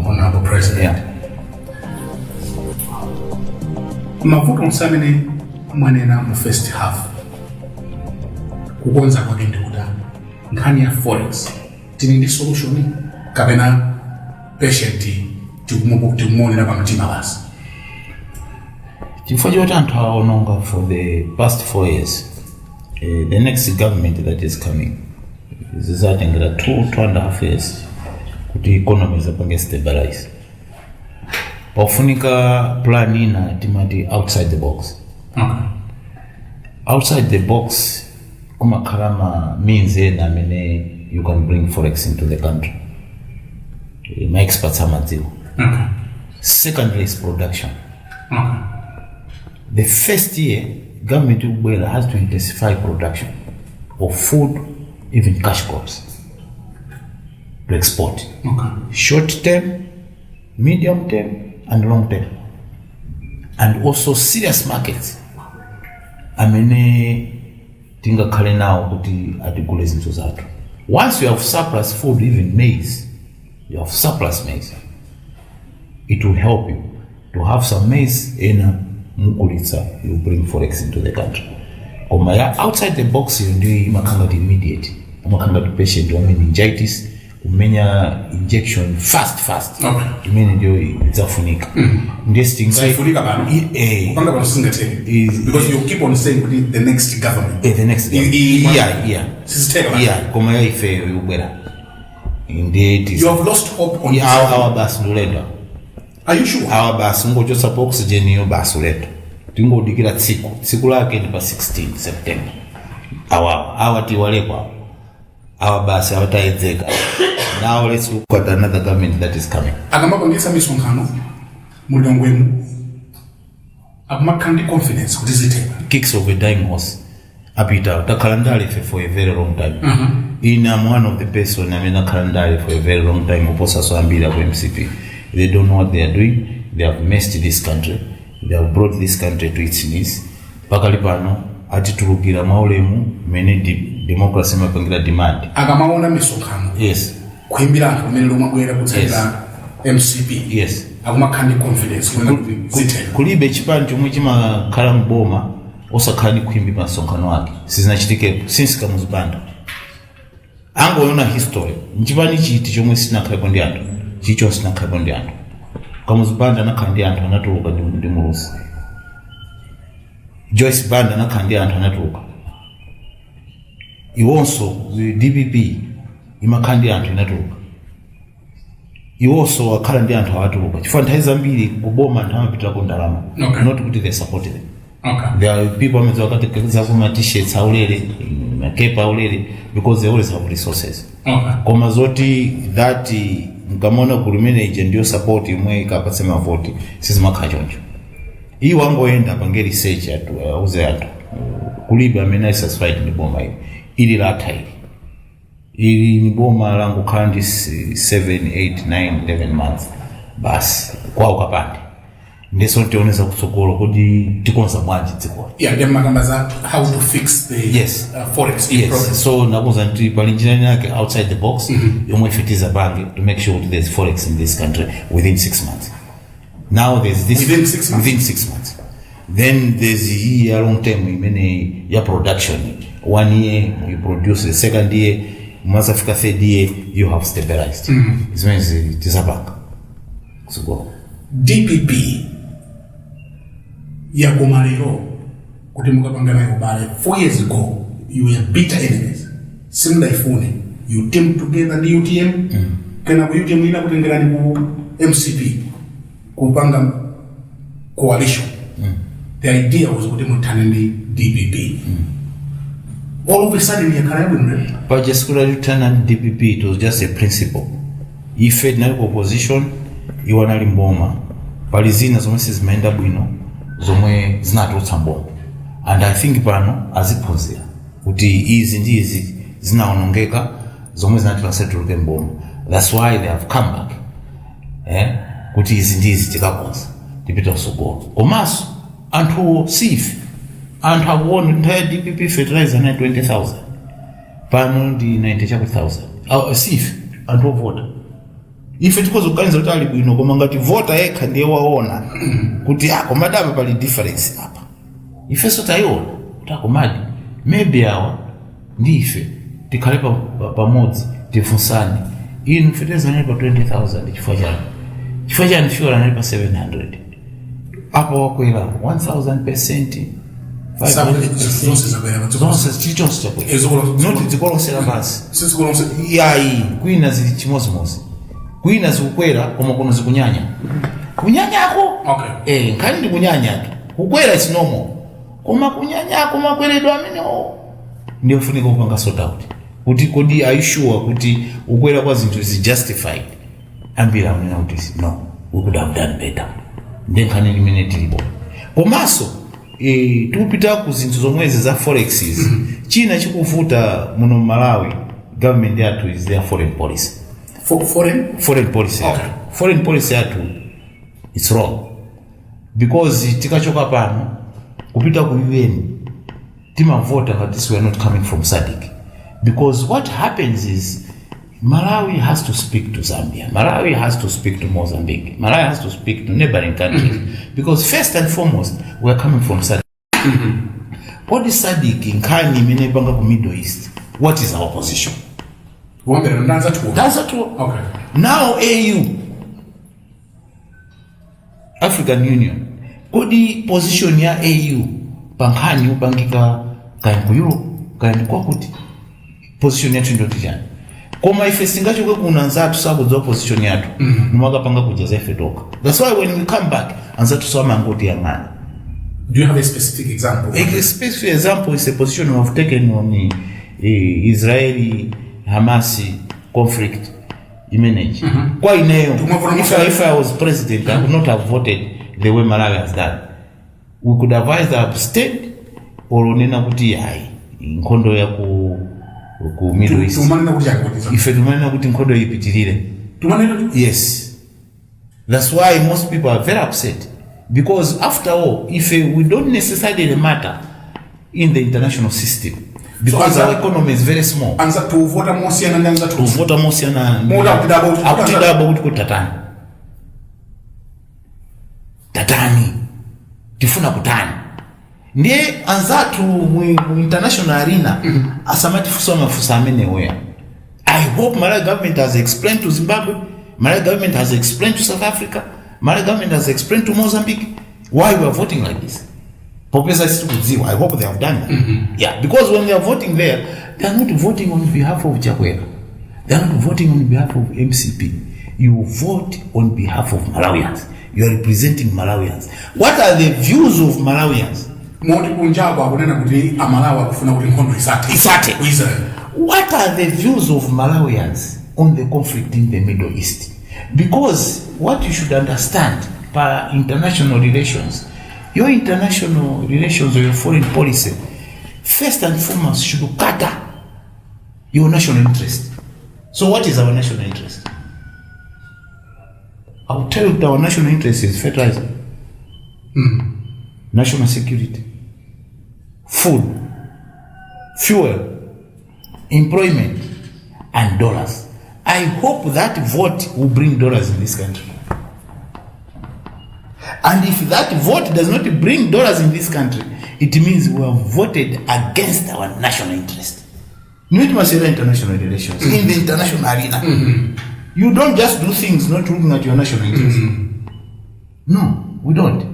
Honorable President. Mavuto onse amene mwanena mu first half, kukonza kwake ndikutani? Nkhani ya forex, tili ndi solution kapena patient tikumuonera pamtima basi? Chifukwa choti anthu aononga for the past 4 years, the next government that is coming zizatengera 2.5 years kuti economy zapange stabilize. Pafunika plan ina, timati outside the box. Outside the box kumakhala ma means ena amene you can bring forex into the country. Ma experts amadziwa. Secondly is production. The first year government ikubwera has to intensify production of food, even cash crops to export, short term, medium term and long term, and also serious markets amene tingakhale nawo kuti atigule zinthu zathu. Once you have surplus food, even maize, you have surplus maize, it will help you to have some maize ena mugulitsa, you bring forex into the country. Koma ya outside the box iyo ndiyo imakhala ngati immediate, imakhala ngati patient wa meningitis, kumenya injection fast fast. Imene ndiyo idzafunika, ndiye sitingai Sifunika pano. Kupanga pano singatheke. Because you keep on saying kuti the next government. Eh, the next government. Yeah. Sizitheka pano. Yeah, koma ya ifeyo ikubwera ndiye You have lost hope on this. Awa basi ndulendo. Are you sure? Awa basi ungochotsapo oxygen iyo, basi ulendo. Tingodikira tsiku, tsiku lake ndi pa 16 September. Awawa awa tiwalekwa awa basi, awatayedzeka. Now let's look at another government that is coming. Akamapangitsa misonkhano mulilongwemu, akumakhala ndi confidence kuti zitheka. Kicks of a dying horse. Apita takhala ndale ife for a very long time. Ine am one of the person amene akhala ndale for a very long time kuposa ambiri aku MCP. They don't know what they are doing. They have messed this country. They have brought this country to its knees. Pakali pano atitulukira mwaulemu mmene democracy imapangira demand. Akamaona misonkhano, kuimbira anthu kumene lomwe kutsatira MCP, akumakhala ndi confidence kunena kuti zitheka. Kulibe chipani chomwe chimakhala mboma osakhala ndi khwimbi pa msonkhano wake. Sizinachitikepo since Kamuzu Banda. Angoona history, nchipani chiti chomwe sinakhalepo ndi anthu? Chichonse sinakhalepo ndi anthu. Kamuzu Banda anakhala ndi anthu, anatuluka ndi Muluzi. Joyce Banda anakhala ndi anthu, anatuluka. Iwonso the DPP imakhala ndi anthu, inatuluka. Iwonso akhala ndi anthu, awatuluka, chifukwa nthawi zambiri kuboma anthu amapitirako ndalama, not kuti they support them. There are people amene wakati ma t-shirts aulere, makepa aulere, because they always have resources. Koma zoti that mkamaona gulu manager ndiyo support imwe ikapatse mavoti, sizimakhala choncho. Iwo angoyenda apange research, atu auze anthu kulibe amene ali satisfied ndi boma ili. Ili latha ili. Ili ni boma langokhala ndi 7, 8, 9, 11 months basi, kwawo kapande. Ndiso tioneza kutsogolo kuti tikonza bwanji dzikoli. Yeah, then makamba za how to fix the forex problem. So nakuza nti pali njira yake outside the box yomwe ife tizapange to make sure that there's forex in this country within 6 months. Now there's this Within 6 months? Within 6 months. Then there's year long term imene ya production. One year you produce, the second year mwazafika, third year you have stabilized. Zimene tizapanga kutsogolo. DPP yakoma lero kuti mukapanga nayo ubale. 4 years ago you were bitter enemies, simudaifune. You team together ndi UTM, kena ku UTM ina kutengerani ku MCP kupanga coalition. The idea was kuti muthane ndi DPP. All of a sudden yakhala yabwino lero. Paja sikuti ndi DPP, it was just a principle. Ife tinali ku opposition, iwo anali mboma. Pali zina zomwe sizimayenda bwino zomwe zinatulutsa mboma, and I think pano aziphunzira kuti izi ndi izi zinawonongeka zomwe zinatulutsa tuluke mboma. That's why they have come back, eh? Kuti izi ndi izi tikakonza, tipita kusogolo. Komanso anthuwo si ife, anthu akuona nthawi ya DPP fertilizer anali 20,000, pano ndi 90 chakuti 1000. Si ife, anthu ovota. Ife tikhoza kuganiza kuti ali bwino, koma ngati vota yekha ndiye waona kuti ah, komadi apa pali difference apa. Ifenso tayiona kuti akomadi maybe awa ndi ife tikhale pamodzi, tifunsane: inu, fertilizer anali pa 20,000 chifukwa chani? Chifukwa chani fuel anali pa 700, apa wakwera 1000%? Zonse zakwera pa dziko. Zonse, chilichonse chakwera. Eh, Not dziko lonse lapansi. Si dziko lonse. Yayi, kwina zili chimozimozi, kwina zikukwera, koma kuno zikunyanya kunyanyako. Eh, nkhani ndi kunyanyatu. Kukwera is normal, koma kunyanyako, makweredwe amenewo ndiyo funika kupanga sort out kuti kodi are you sure kuti kukwera kwa zinthu is justified? Ambiri akunena kuti no, we could have done better. Ndi nkhani limene tilipo. Komanso tikupita ku zinthu zomwezi za forex izi, china chikuvuta muno Malawi government yathu is their foreign policy. Foreign Foreign policy yathu. Foreign policy yathu, it's wrong, because tikachoka pano kupita ku UN timavota ngati we are not coming from SADC, because what happens is Malawi has to speak to Zambia, Malawi has to speak to Mozambique, Malawi has to speak to neighboring countries, because first and foremost we are coming from SADC. Kodi SADC, nkhani imene ipanga ku Middle East, what is our position? Kuombera ndi anzathuwo. That's what. Now AU, African Union, kodi position ya AU pa nkhani yopangika kaya ku Europe kaya ndi kwakuti, position yathu ndoti chani? Koma ife singachoke kuno anzathu sakudziwa position yathu, nimakapanga kuja za ife toka. That's why when we come back anzathu samangoti yang'ana. Do you have a specific example? A specific example is a position we have taken on Israeli Hamas conflict imeneji. Kwa ineyo, if I was president, I would not have voted the way Malawi has done. We could have either abstained or unena kuti hayi, nkhondo ya ku Middle East. Tumanena kuti chani kuti? Ife tumanena kuti nkhondo ipitirire. Tumanena kuti? Yes, that's why most people are very upset, because after all, if we don't necessarily matter in the international system, because So, our economy is very small. Anza tuvota mosiyana ndi anzathu. Tuvota mosiyana. Muda akutidaba kuti- Akutidaba kuti tatani, tatani, tifuna kutani? Ndiye anzathu mu international arena asamatifunsa mafunso amenewoya. I hope Malawi government has explained to Zimbabwe, Malawi government has explained to South Africa, Malawi government has explained to Mozambique why we are voting like this, popeza sitikudziwa. I hope they have done that. Yeah, because when they are voting there, they are not voting on behalf of Chakwera, they are not voting on behalf of MCP. You vote on behalf of Malawians. You are representing Malawians. What are the views of Malawians? Moti kunjako akunena kuti Amalawi akufuna kuti nkhondo isathe. Isathe. Ku Israel. What are the views of Malawians on the conflict in the Middle East? Because what you should understand by international relations, your international relations or your foreign policy, first and foremost should cater your national interest. So what is our national interest? I will tell you that our national interest is fertilizer. National security, food, fuel, employment and dollars. I hope that vote will bring dollars in this country. And if that vote does not bring dollars in this country, it means we have voted against our national interest. Not masera international relations in the international arena. You don't just do things not looking at your national interest. No, we don't.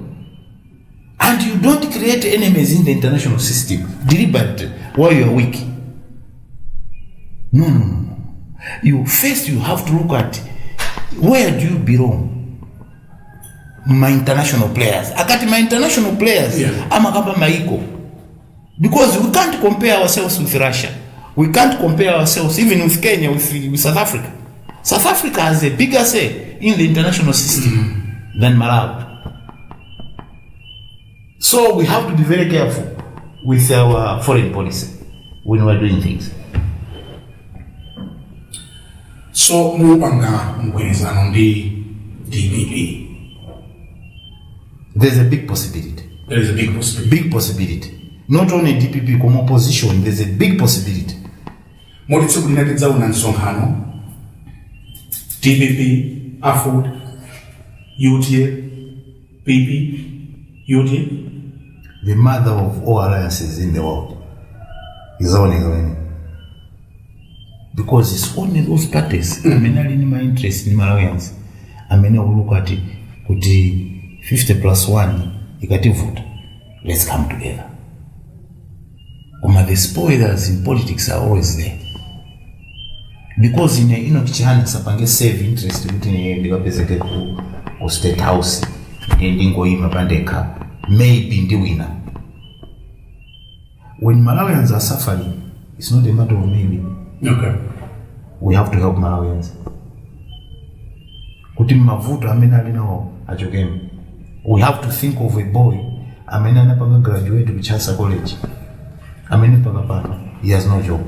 And you don't create enemies in the international system deliberately while you are weak. No, no, no, no. You first, you have to look at where do you belong. My international players. Akati my international players, amakamba maiko. Because we can't compare ourselves with Russia. We can't compare ourselves even with Kenya, with South Africa. South Africa has a bigger say in the international system than Malawi. So we have to be very careful with our foreign policy when we are doing things. So mupanga mgwirizano ndi DPP? There's a big possibility. There is a big possibility. Big possibility. Not only DPP, koma opposition, there's a big possibility. Moti tsiku lina tidzaona msonkhano DPP, AFORD, UTM, PP, UTM? The mother of all alliances in the world is only going, because it's only those parties amene ali ndi ma interest ndi Malawians, amene will look at kuti 50 plus 1 ikativuta, let's come together. Koma the spoilers in politics are always there, because ine Enoch Chihana sapange save interest kuti ine ndikapezeke ku State House, ndiye ndingoyima pandekha, maybe ndiwina. When Malawians are suffering, it's not a matter of maybe. We have to help Malawians kuti mavuto amene ali nawo achokemo. We have to think of a boy amene anapanga graduate ku Chancellor College, amene mpaka pano he has no job.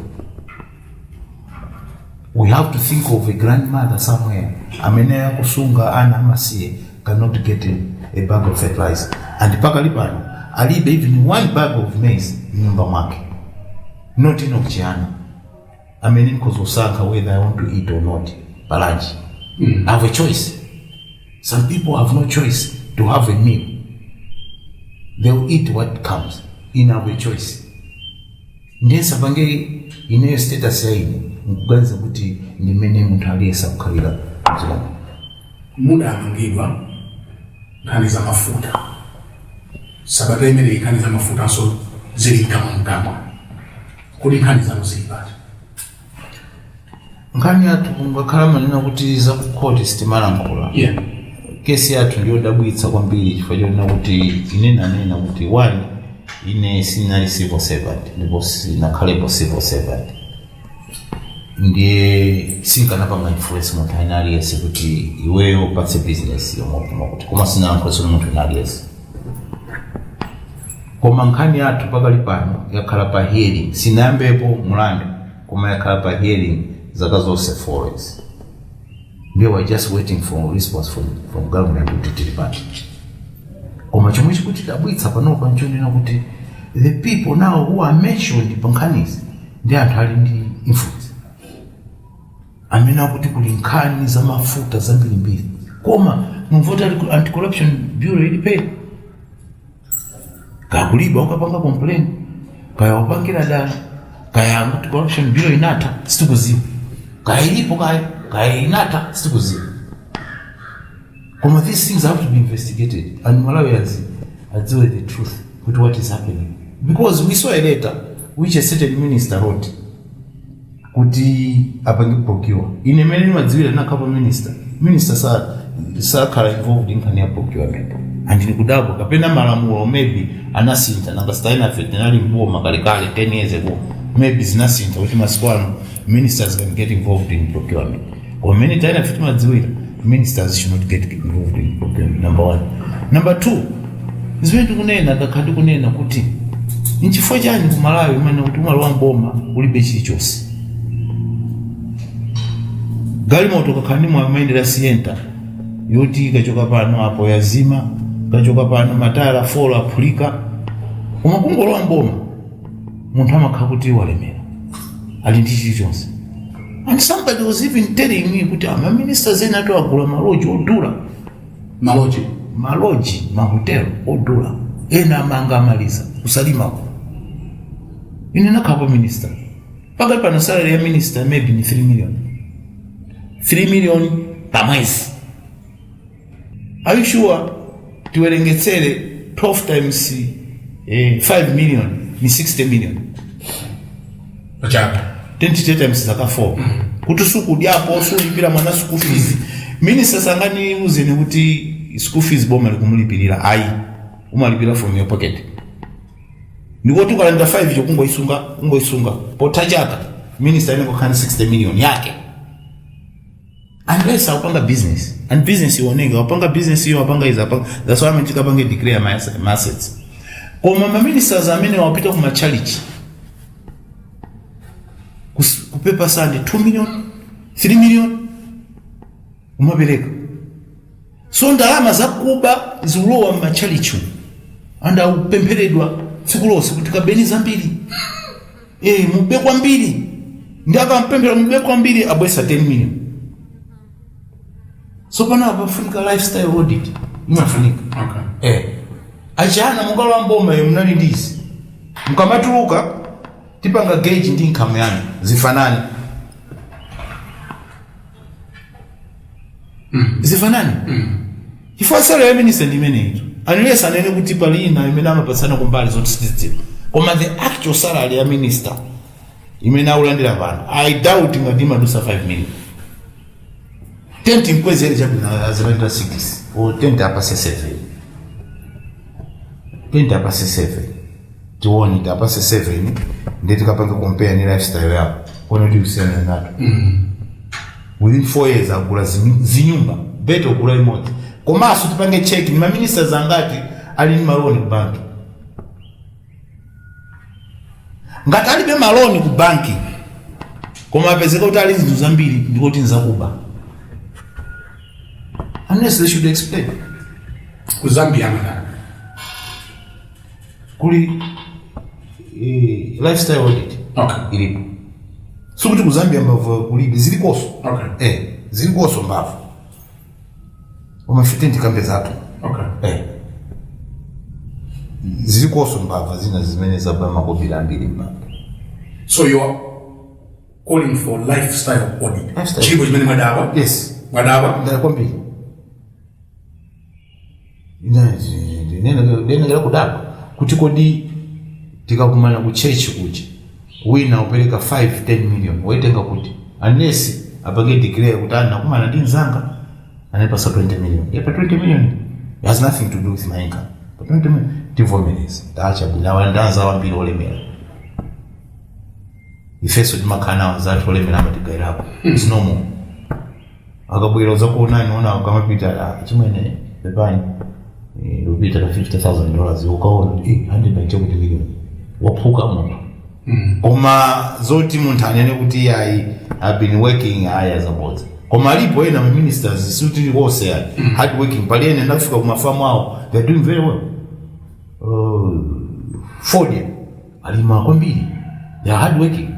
We have to think of a grandmother somewhere amene akusunga ana amasiye, cannot get a bag of fertilizer, and pakali pano alibe even one bag of maize mnyumba mwake. Not Enoch Chihana amene ndikhoza whether I want to eat or not pa lunch. I have a choice. Some people have no choice to have a meal. They will eat what comes. Ine have a choice. Ndiye sapange ineyo status ya ine nkuganiza kuti ndimene munthu aliyesa kukhalira mdziko. Mudamangidwa nkhani za mafuta. Sabata imeneyi nkhani za mafutanso zili mkamwa mkamwa. Kuti nkhani zanu zili pati? Nkhani yathu, ngakhala manena kuti zakukhoti sitimalankhula, kesi yathu ndiyodabwitsa kwambiri, chifukwa chonena kuti ine nanena kuti, one, ine sinali civil servant ndipo sinakhalepo civil servant, ndiye sinkanapanga influence munthu ena aliyense kuti iweyo upatse business yomwe kuti, koma sinalankhulaso munthu ena aliyense. Koma nkhani yathu pakali pano yakhala pa hearing. Sinayambepo mulandu, koma yakhala pa hearing zaka zonse 4 years. Ndiye we're just waiting for response from government kuti tili pati. Koma chomwe chikutidabwitsa panopa nchonena kuti the people now who are mentioned pa nkhanizi ndi anthu ali ndi influence, amene akuti kuli nkhani za mafuta zambirimbiri, koma mumvoti Anti-Corruption Bureau ilipe kakuliba ukapanga complain, kaya wapangira dala, kaya Anti-Corruption Bureau inatha, sitikuziwa, kaya ilipo, kaya inatha, sitikuziwa. Koma these things have to be investigated and Malawians adziwe the truth kuti what is happening, because we saw a letter which a certain minister wrote kuti apange procure. Ine mene ndimadziwira, ndinakhapo minister, minister sakhala involved in nkhani ya procurement, and ndikudabwa kapena malamulo maybe anasintha. Nanga sitainafe tinali mboma kalekale, 10 years ago, maybe zinasintha kuti masiku ano ministers can get involved in procurement. Koma mene tainafe timadziwira, ministers should not get involved in procurement, number one. Number two, zimene tikunena, takhala tikunena kuti nchifukwa chani ku Malawi umene kuti umalowa mboma ulibe chilichonse? Galimoto kakhala ndi amayendera Sienta yoti ikachoka pano apo yazima, Kachoka pano matayala 4 aphulika. Koma kungolowa mboma, munthu amakhala kuti walemera, ali ndi chilichonse. And somebody was even telling me kuti ama ministers ena atu agula ma lodge odula. Ma lodge? Ma lodge, mahotelo odula, ena amanga, amaliza kusalimako. Ine nakhapo minister, pakati pano salary ya minister maybe ni 3 million, 3 million pamwezi. Are you sure? Tiwerengetsere 12 times 5 million ni 60 million. Pachaka. 20 times zaka 4, kuti sukudyapo, sulipira mwana school fees. Minister sanganiuzeni kuti school fees boma likumulipirira, ayi, umalipira from your pocket. Ndikoti ukalanda 5 cho kungoisunga, kungoisunga, potha chaka minister ine kukhala 60 million yake, unless akupanga business and business ioneke, akupanga business iyo, apanga izi, apanga. That's why amene declare my assets. Koma ma ministers amene wapita ku machalichi kupepa sande 2 million, 3 million umapereka. So ndalama zakuba zikulowa mmachalichi and akupempheredwa tsiku lonse kuti kabeni zambiri, mube kwambiri. Ndi akampemphera mube kwambiri, abwesa 10 million. So pano apafunika lifestyle audit, imafunika. Achana mukalowa mboma yo munali ndizi, mukamatuluka tipanga gauge ndi income yanu zifanane, zifanane, chifukwa salary ya minister ndi imeneyi, unless anene kuti pali ina imene amapatsana kumbali zoti sitidziwa. Koma the actual salary ya minister imene akulandira pano, I doubt ngati imadusa 5 million. Tenti mkwezere chabwino, azilandira 6 or tenti apase 7, tenti apase 7, tione, tapase 7, ndi tikapanga compare ni lifestyle yawo, kuona kuti kusiyana nato. Within 4 years agula zinyumba better ogula imodzi. Komanso tipange check ni ma ministers angati ali ndi maloni ku banki. Ngati alibe maloni ku banki koma apezeka kuti ali zinthu zambiri, ndikoti nzakuba, unless they should explain. Ku Zambia amatani? Kuli lifestyle audit. Ilipo. Sikuti ku Zambia mbavu kulibe, zilikonso. Zilikonso mbavu, koma ife tikambe zathu. Zilikonso mbava zina zimene zaba makobiri ambiri mbava. So you are calling for lifestyle audit? Lifestyle. Chilipo chimene mwadabwa? Yes. Mwadabwa? Ndala kwambiri, ndinengera kudabwa kuti kodi tikakumana ku church kuja, wina upereka 5 10 million, waitenga kuti? Unless apange declare kuti anakumana ndi mzanga anapasa 20 million. Yepa 20 million, it has nothing to do with my income. Pa 20 million tivomereza, tacha bwino, ndanza wambiri olemera. Ifeso timakhala nawo anzathu olemera, amatigayirako. It's normal. Akabwera uzakuonani, ona akamapita, "Ah, chimwene, pepani, lupita la $50,000." Ukaona 100 chakuti million, waphuka munthu. Koma zoti munthu anene kuti ayi, I've been working, aya zabodza. Koma alipo ena ma ministers, suti wonse ayi hard working. Pali ene ndafika ku mafamu awo, they are doing very well. Fodya alima kwambiri, they are hard working.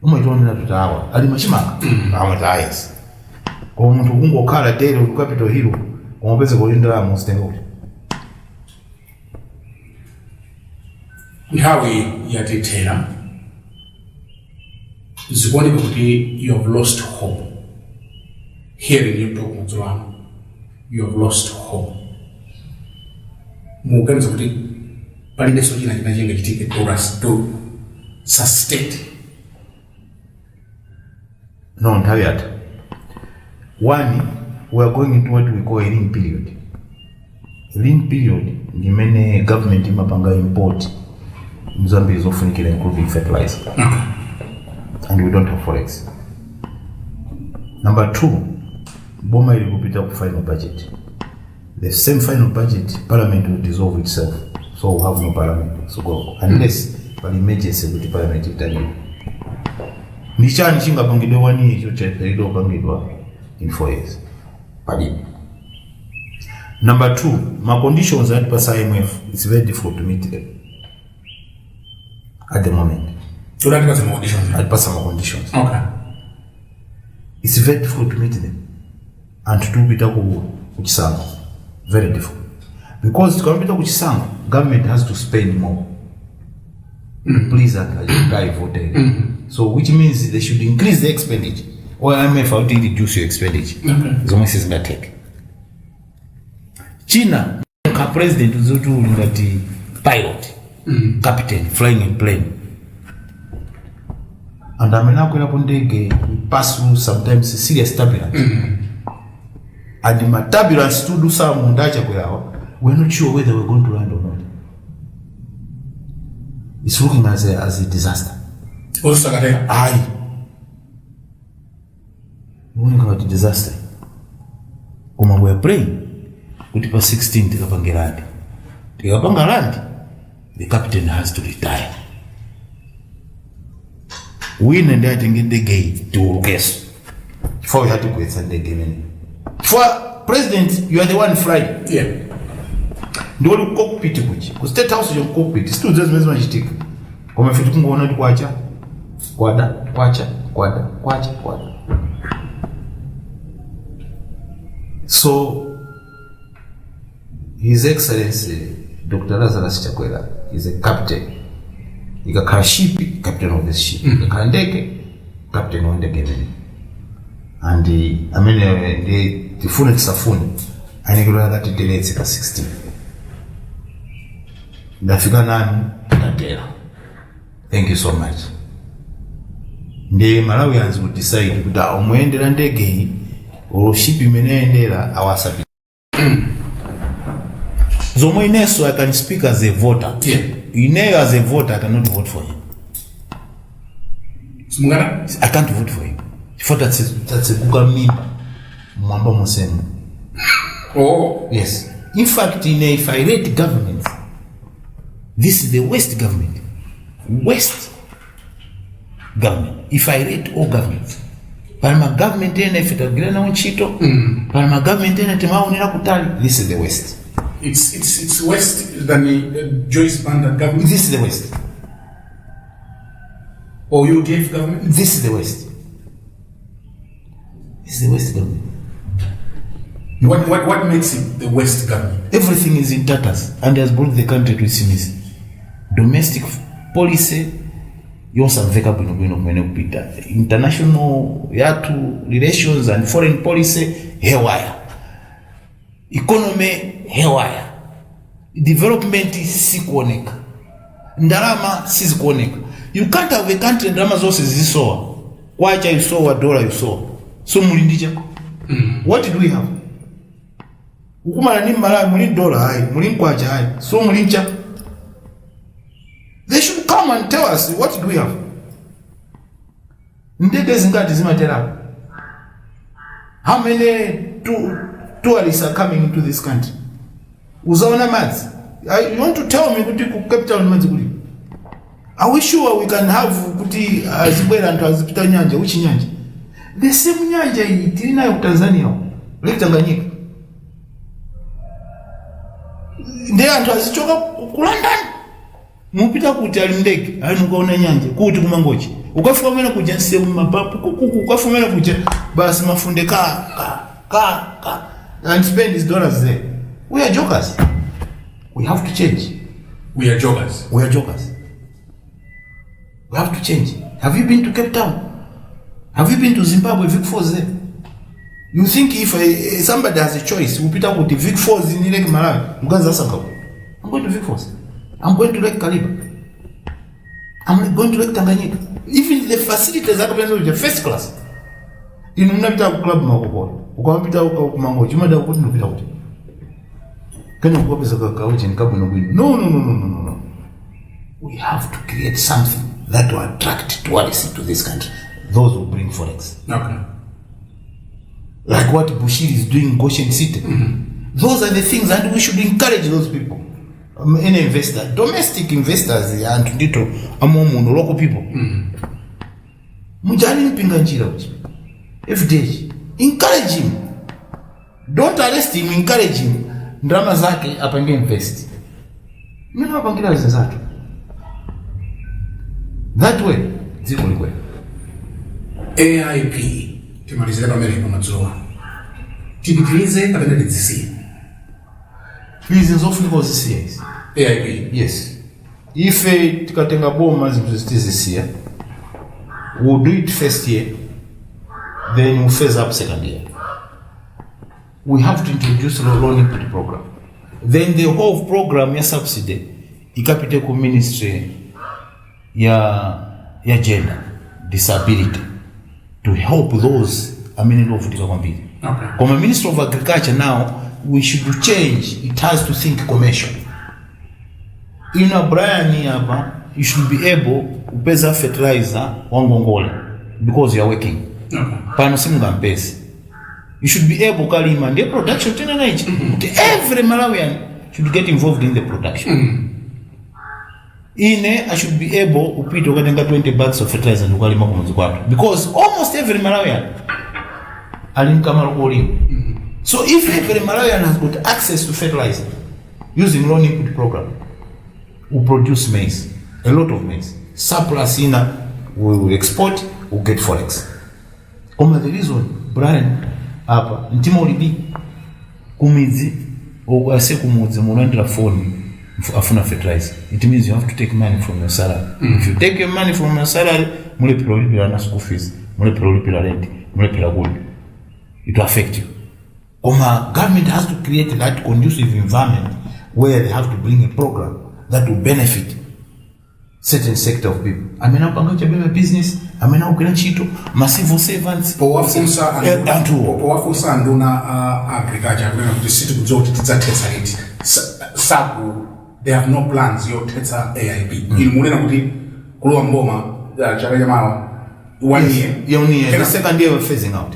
Umationera kuti awa alima chimanga, amati ayes. Koma munthu kungokhala daily ku Capitol Hill, koma upeze kuti ndalama uzitenga kuti? Nthawi yatithera. Zikuoneka kuti you have lost hope. Hearing you talk madzulo ano, you have lost hope. Mukuganiza kuti palibenso china china chingachitike to sustain? No, nthawi yatha. One, we are going into what we call a lean period. Lean period ndi imene government imapanga import zambiri zofunikira, including fertilizer, and we don't have forex. Number two, boma ili kupita ku final budget. The same final budget, parliament will dissolve itself, so we have no parliament. So go unless pali emergency kuti parliament itaniwe. Ndi chani chingapangidwe one year icho chapangidwa kupangidwa in 4 years? Palibe. Number two, ma conditions atipasa IMF, it's very difficult to meet them at the moment. Udatipatsa ma conditions. Atipasa ma conditions. Okay. It's very difficult to meet them. Anthu tikupita ku kuchisankho, very difficult, because tikamapita ku chisankho, government has to spend more to please anthu achivotere, so which means they should increase the expenditure or IMF out reduce your expenditure, zomwe sizingatheke. China ka president uzoti uli ngati pilot, captain flying a plane, and amene akwerapo ndege pass through sometimes serious turbulence, and ma turbulence tudusa munda achakwerawa, we're not sure whether we're going to land or not. It's looking as a disaster. Osakateka. Ayi, ikuoneka ngati disaster, koma we are praying kuti pa 16 tikapange land. Tikapanga land, the captain has to retire, wina ndi atenge ndege iyi, tiulukeso, chifukwa yatigwetsa ndege imene, chifukwa president, you are the one flying. Ndiwoli ku cockpit kuchi ku State House cho cockpit, situdziwa zimene zimachitika, koma ife tikungoona kuti kwacha kwada, kwacha kwada, kwacha kwada. So His Excellency Dr Lazarus Chakwera is a captain. Ikakhala ship, captain of the ship. Ikakhala ndege, captain wa ndege imene, and amene ndi tifune tisafune ayenekera akatiteretse ka 16. Ndafika nanu, ndatera. Thank you so much. Ndi Malawians will decide kuti omuyendera ndege iyi olo ship imene ayendera awasapi zomwe. Inenso I can speak as a voter. Ineyo as a voter, I cannot vote for him. Simungana. I can't vote for him chifukwa tatsekuka mimba mwamba monsemo. Oh. Yes, in fact, if I rate governments, this is the worst government, worst government. If I rate all governments, pali ma government ena ife tagwira nawo ntchito, pali ma government ena timaonera kutali, this is the worst. It's worse than the Joyce Banda government This is the worst. Or UDF government. This is the worst. This is the worst government. What makes it the worst government? Everything is in tatters and has brought the country to its knees. Domestic policy yosamveka bwinobwino kumene kupita, international yathu relations and foreign policy haywire, economy haywire, development sikuoneka, ndalama sizikuoneka. You can't have a country ndalama zonse zizisowa, kwacha isowa, dola isowa, so muli ndi chako? What do we have? Ukumana ni Malawi, muli dola ayi, muli nkwacha ayi, so muli ncha? They should come and tell us, what do we have? Ndege zingati zimaterapo? How many tourists are coming into this country? Uzaona madzi. You want to tell me kuti ku Cape Town madzi kuli? Are we sure we can have kuti azibwera anthu azipita nyanja? Uchi nyanja, the same nyanja iyi tili nayo ku Tanzania, Lake Tanganyika. Ndiye anthu azichoka ku London, mupita kuti? Ali ndege ali, mukaona nyanja kuti kumangochi, ukafika kumene kuja nsewu mapapu kukuku, ukafika kumene kuja basi mafunde ka ka ka ka, and spend his dollars there. We are jokers. We have to change. We are jokers. We are jokers. We have to change. Have you been to Cape Town? Have you been to Zimbabwe, Vic Falls there? You think if somebody has a choice, upita kuti Vic Falls ni Lake Malawi, mkazi asankha kuti I'm going to Vic Falls, I'm going to Lake Kariba, I'm going to Lake Tanganyika. Even the facilities akapeza kuja first class. Inu mnapita ku Club Makokola, ukamapita kumangochi umada kuti ndupita kuti kene ukapeza kaucheni kabwino bwino. No, no, no, no, no, no, no. We have to create something that will attract tourists into this country, those who bring forex, like what Bushiri is doing in Goshen City. Those are the things, and we should encourage those people. Any investor, domestic investors, anthu ndito amomuno, local people. Mujani Mpinganjira uchi FDH, encourage him. Don't arrest him, encourage him. Ndalama zake apange invest mmene apangira zinzathu. That way dziko likwera. AIP, timalizire pamenepo madzulo ano. Tipitirize kapena tidzisiye? Izi nzofunika uzisiya izi. AIP? Yes, ife tikatenga boma, zinthu zitizisiya. We'll do it first year, then we'll phase up second year. We have to introduce the loan input program, then the whole program ya subsidy ikapite ku ministry ya gender, disability, to help those amene ndiovutika kwambiri. Koma Ministry of Agriculture now, we should change. It has to think commercial. Ina Brian apa, you should be able kupeza fertilizer wangongole because you are working. Pano simungampeze. You should be able kalima, ndiye production tena naichi kuti every Malawian should get involved in the production. Ine I should be able kupita ukatenga 20 bags of fertilizer ndikukalima kumudzi kwathu, because almost every Malawian ali mkamalo kolima. So if every Malawian has got access to fertilizer using loan input program, we produce maize, a lot of maize. Surplus ina we will export, we will get forex. Koma the reason, Brian, apa mtima ulibi kumidzi, ase kumudzi mulandira phone, afuna fertilizer, it means you have to take money from your salary. If you take your money from your salary, mulepera ulipira na school fees, mulepera ulipira rent, mulepera kudya. It will affect you. Koma government has to create that conducive environment where they have to bring a program that will benefit certain sector of people amene akupanga chabema business, amene akugwira ntchito, ma civil servants. Powafunsa Anthuwo. Powafunsa anduna a agriculture, akunena kuti sitikudziwa kuti tidzathetsa liti. Saku they have no plans yothetsa AIP. Inu munena kuti kulowa mboma chaka chamawa, one year. Yeah, one year. The Kena- second year we're phasing out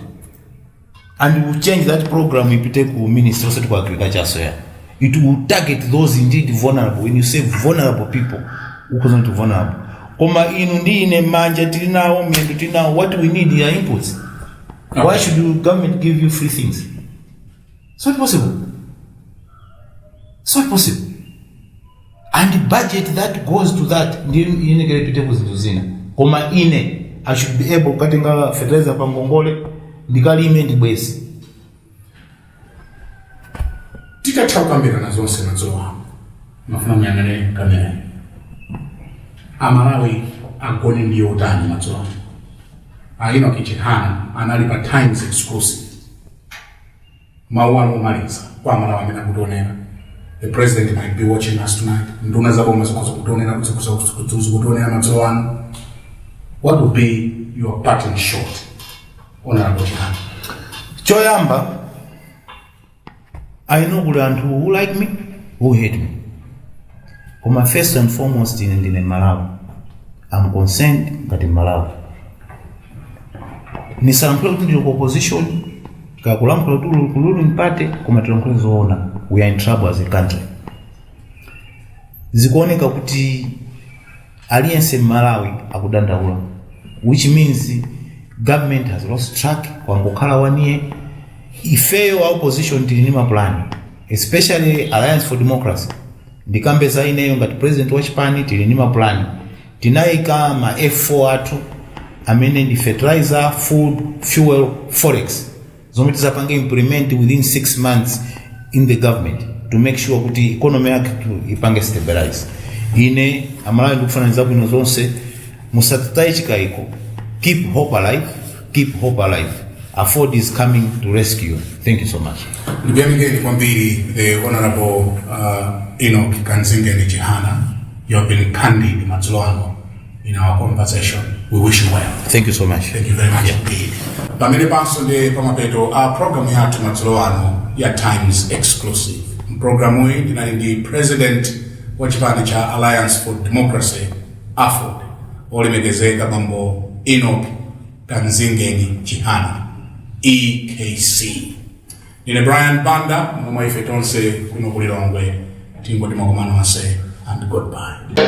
and we'll change that program, ipite ku ministry osati ku agriculture. So yeah, it will target those indeed vulnerable. When you say vulnerable people, ukhoza kuti vulnerable, koma inu ndi ine, manja tili nawo, miyendo tili nawo. What we need are inputs. Why should you government give you free things? It's not possible. It's not possible. And the budget that goes to that ndiyo iyenekera ipite ku zinthu zina. Koma ine I should be able kukatenga fertilizer pa ngongole, ndikalime, ndibweze. Titatha kukambirana zonse madzulo ano, mafuna muyang'ane kamera. Amalawi agone ndi yotani madzulo ano? A Enoch Chihana anali pa Times Exclusive. Mawu anu omaliza kwa Amalawi amene akutionera. The president might be watching us tonight. Nduna zaboma zikhoza kutionera, zikutionera madzulo ano. What would be your parting shot, Honorable Chihana? Choyamba, I know kuli anthu who like me, who hate me, koma first and foremost ine ndine Malawi. I'm concerned ngati Malawi. Nisalankhule kuti ndili ku opposition, kakulankhula kuti uli ku ruling party, koma tilankhule zoona. We are in trouble as a country. Zikuoneka kuti aliyense Mmalawi akudandaula, which means government has lost track. Kwangokhala one year. Ifeyo a opposition tili ndi mapulani, especially Alliance for Democracy. Ndikambe za ineyo ngati president wa chipani, tili ndi mapulani. Tinayika ma F4 athu amene ndi fertilizer, food, fuel, forex, zomwe tizapange implement within 6 months in the government to make sure kuti economy yake ipange stabilize. Ine Amalawi ndikufananiza zabwino zonse. Musatitaye chikayiko. Keep hope alive, keep hope alive. AFORD is coming to rescue you. Thank you so much. Ndikuyamikeni kwambiri, the Honorable Enoch Kanzingeni Chihana. You have been candid madzulo ano in our conversation. We wish you well. Thank you so much. Thank you very much indeed. Pamene panso ndi pamapeto a programu yathu madzulo ano ya Times Exclusive. Mpulogalamu iyi ndinali ndi president wa chipani cha Alliance for Democracy, AFORD, olemekezeka bambo Enoch Kanzingeni Chihana, EKC. Ndine Brian Banda, momwe ife tonse kuno ku Lilongwe tingoti makomano onse and goodbye.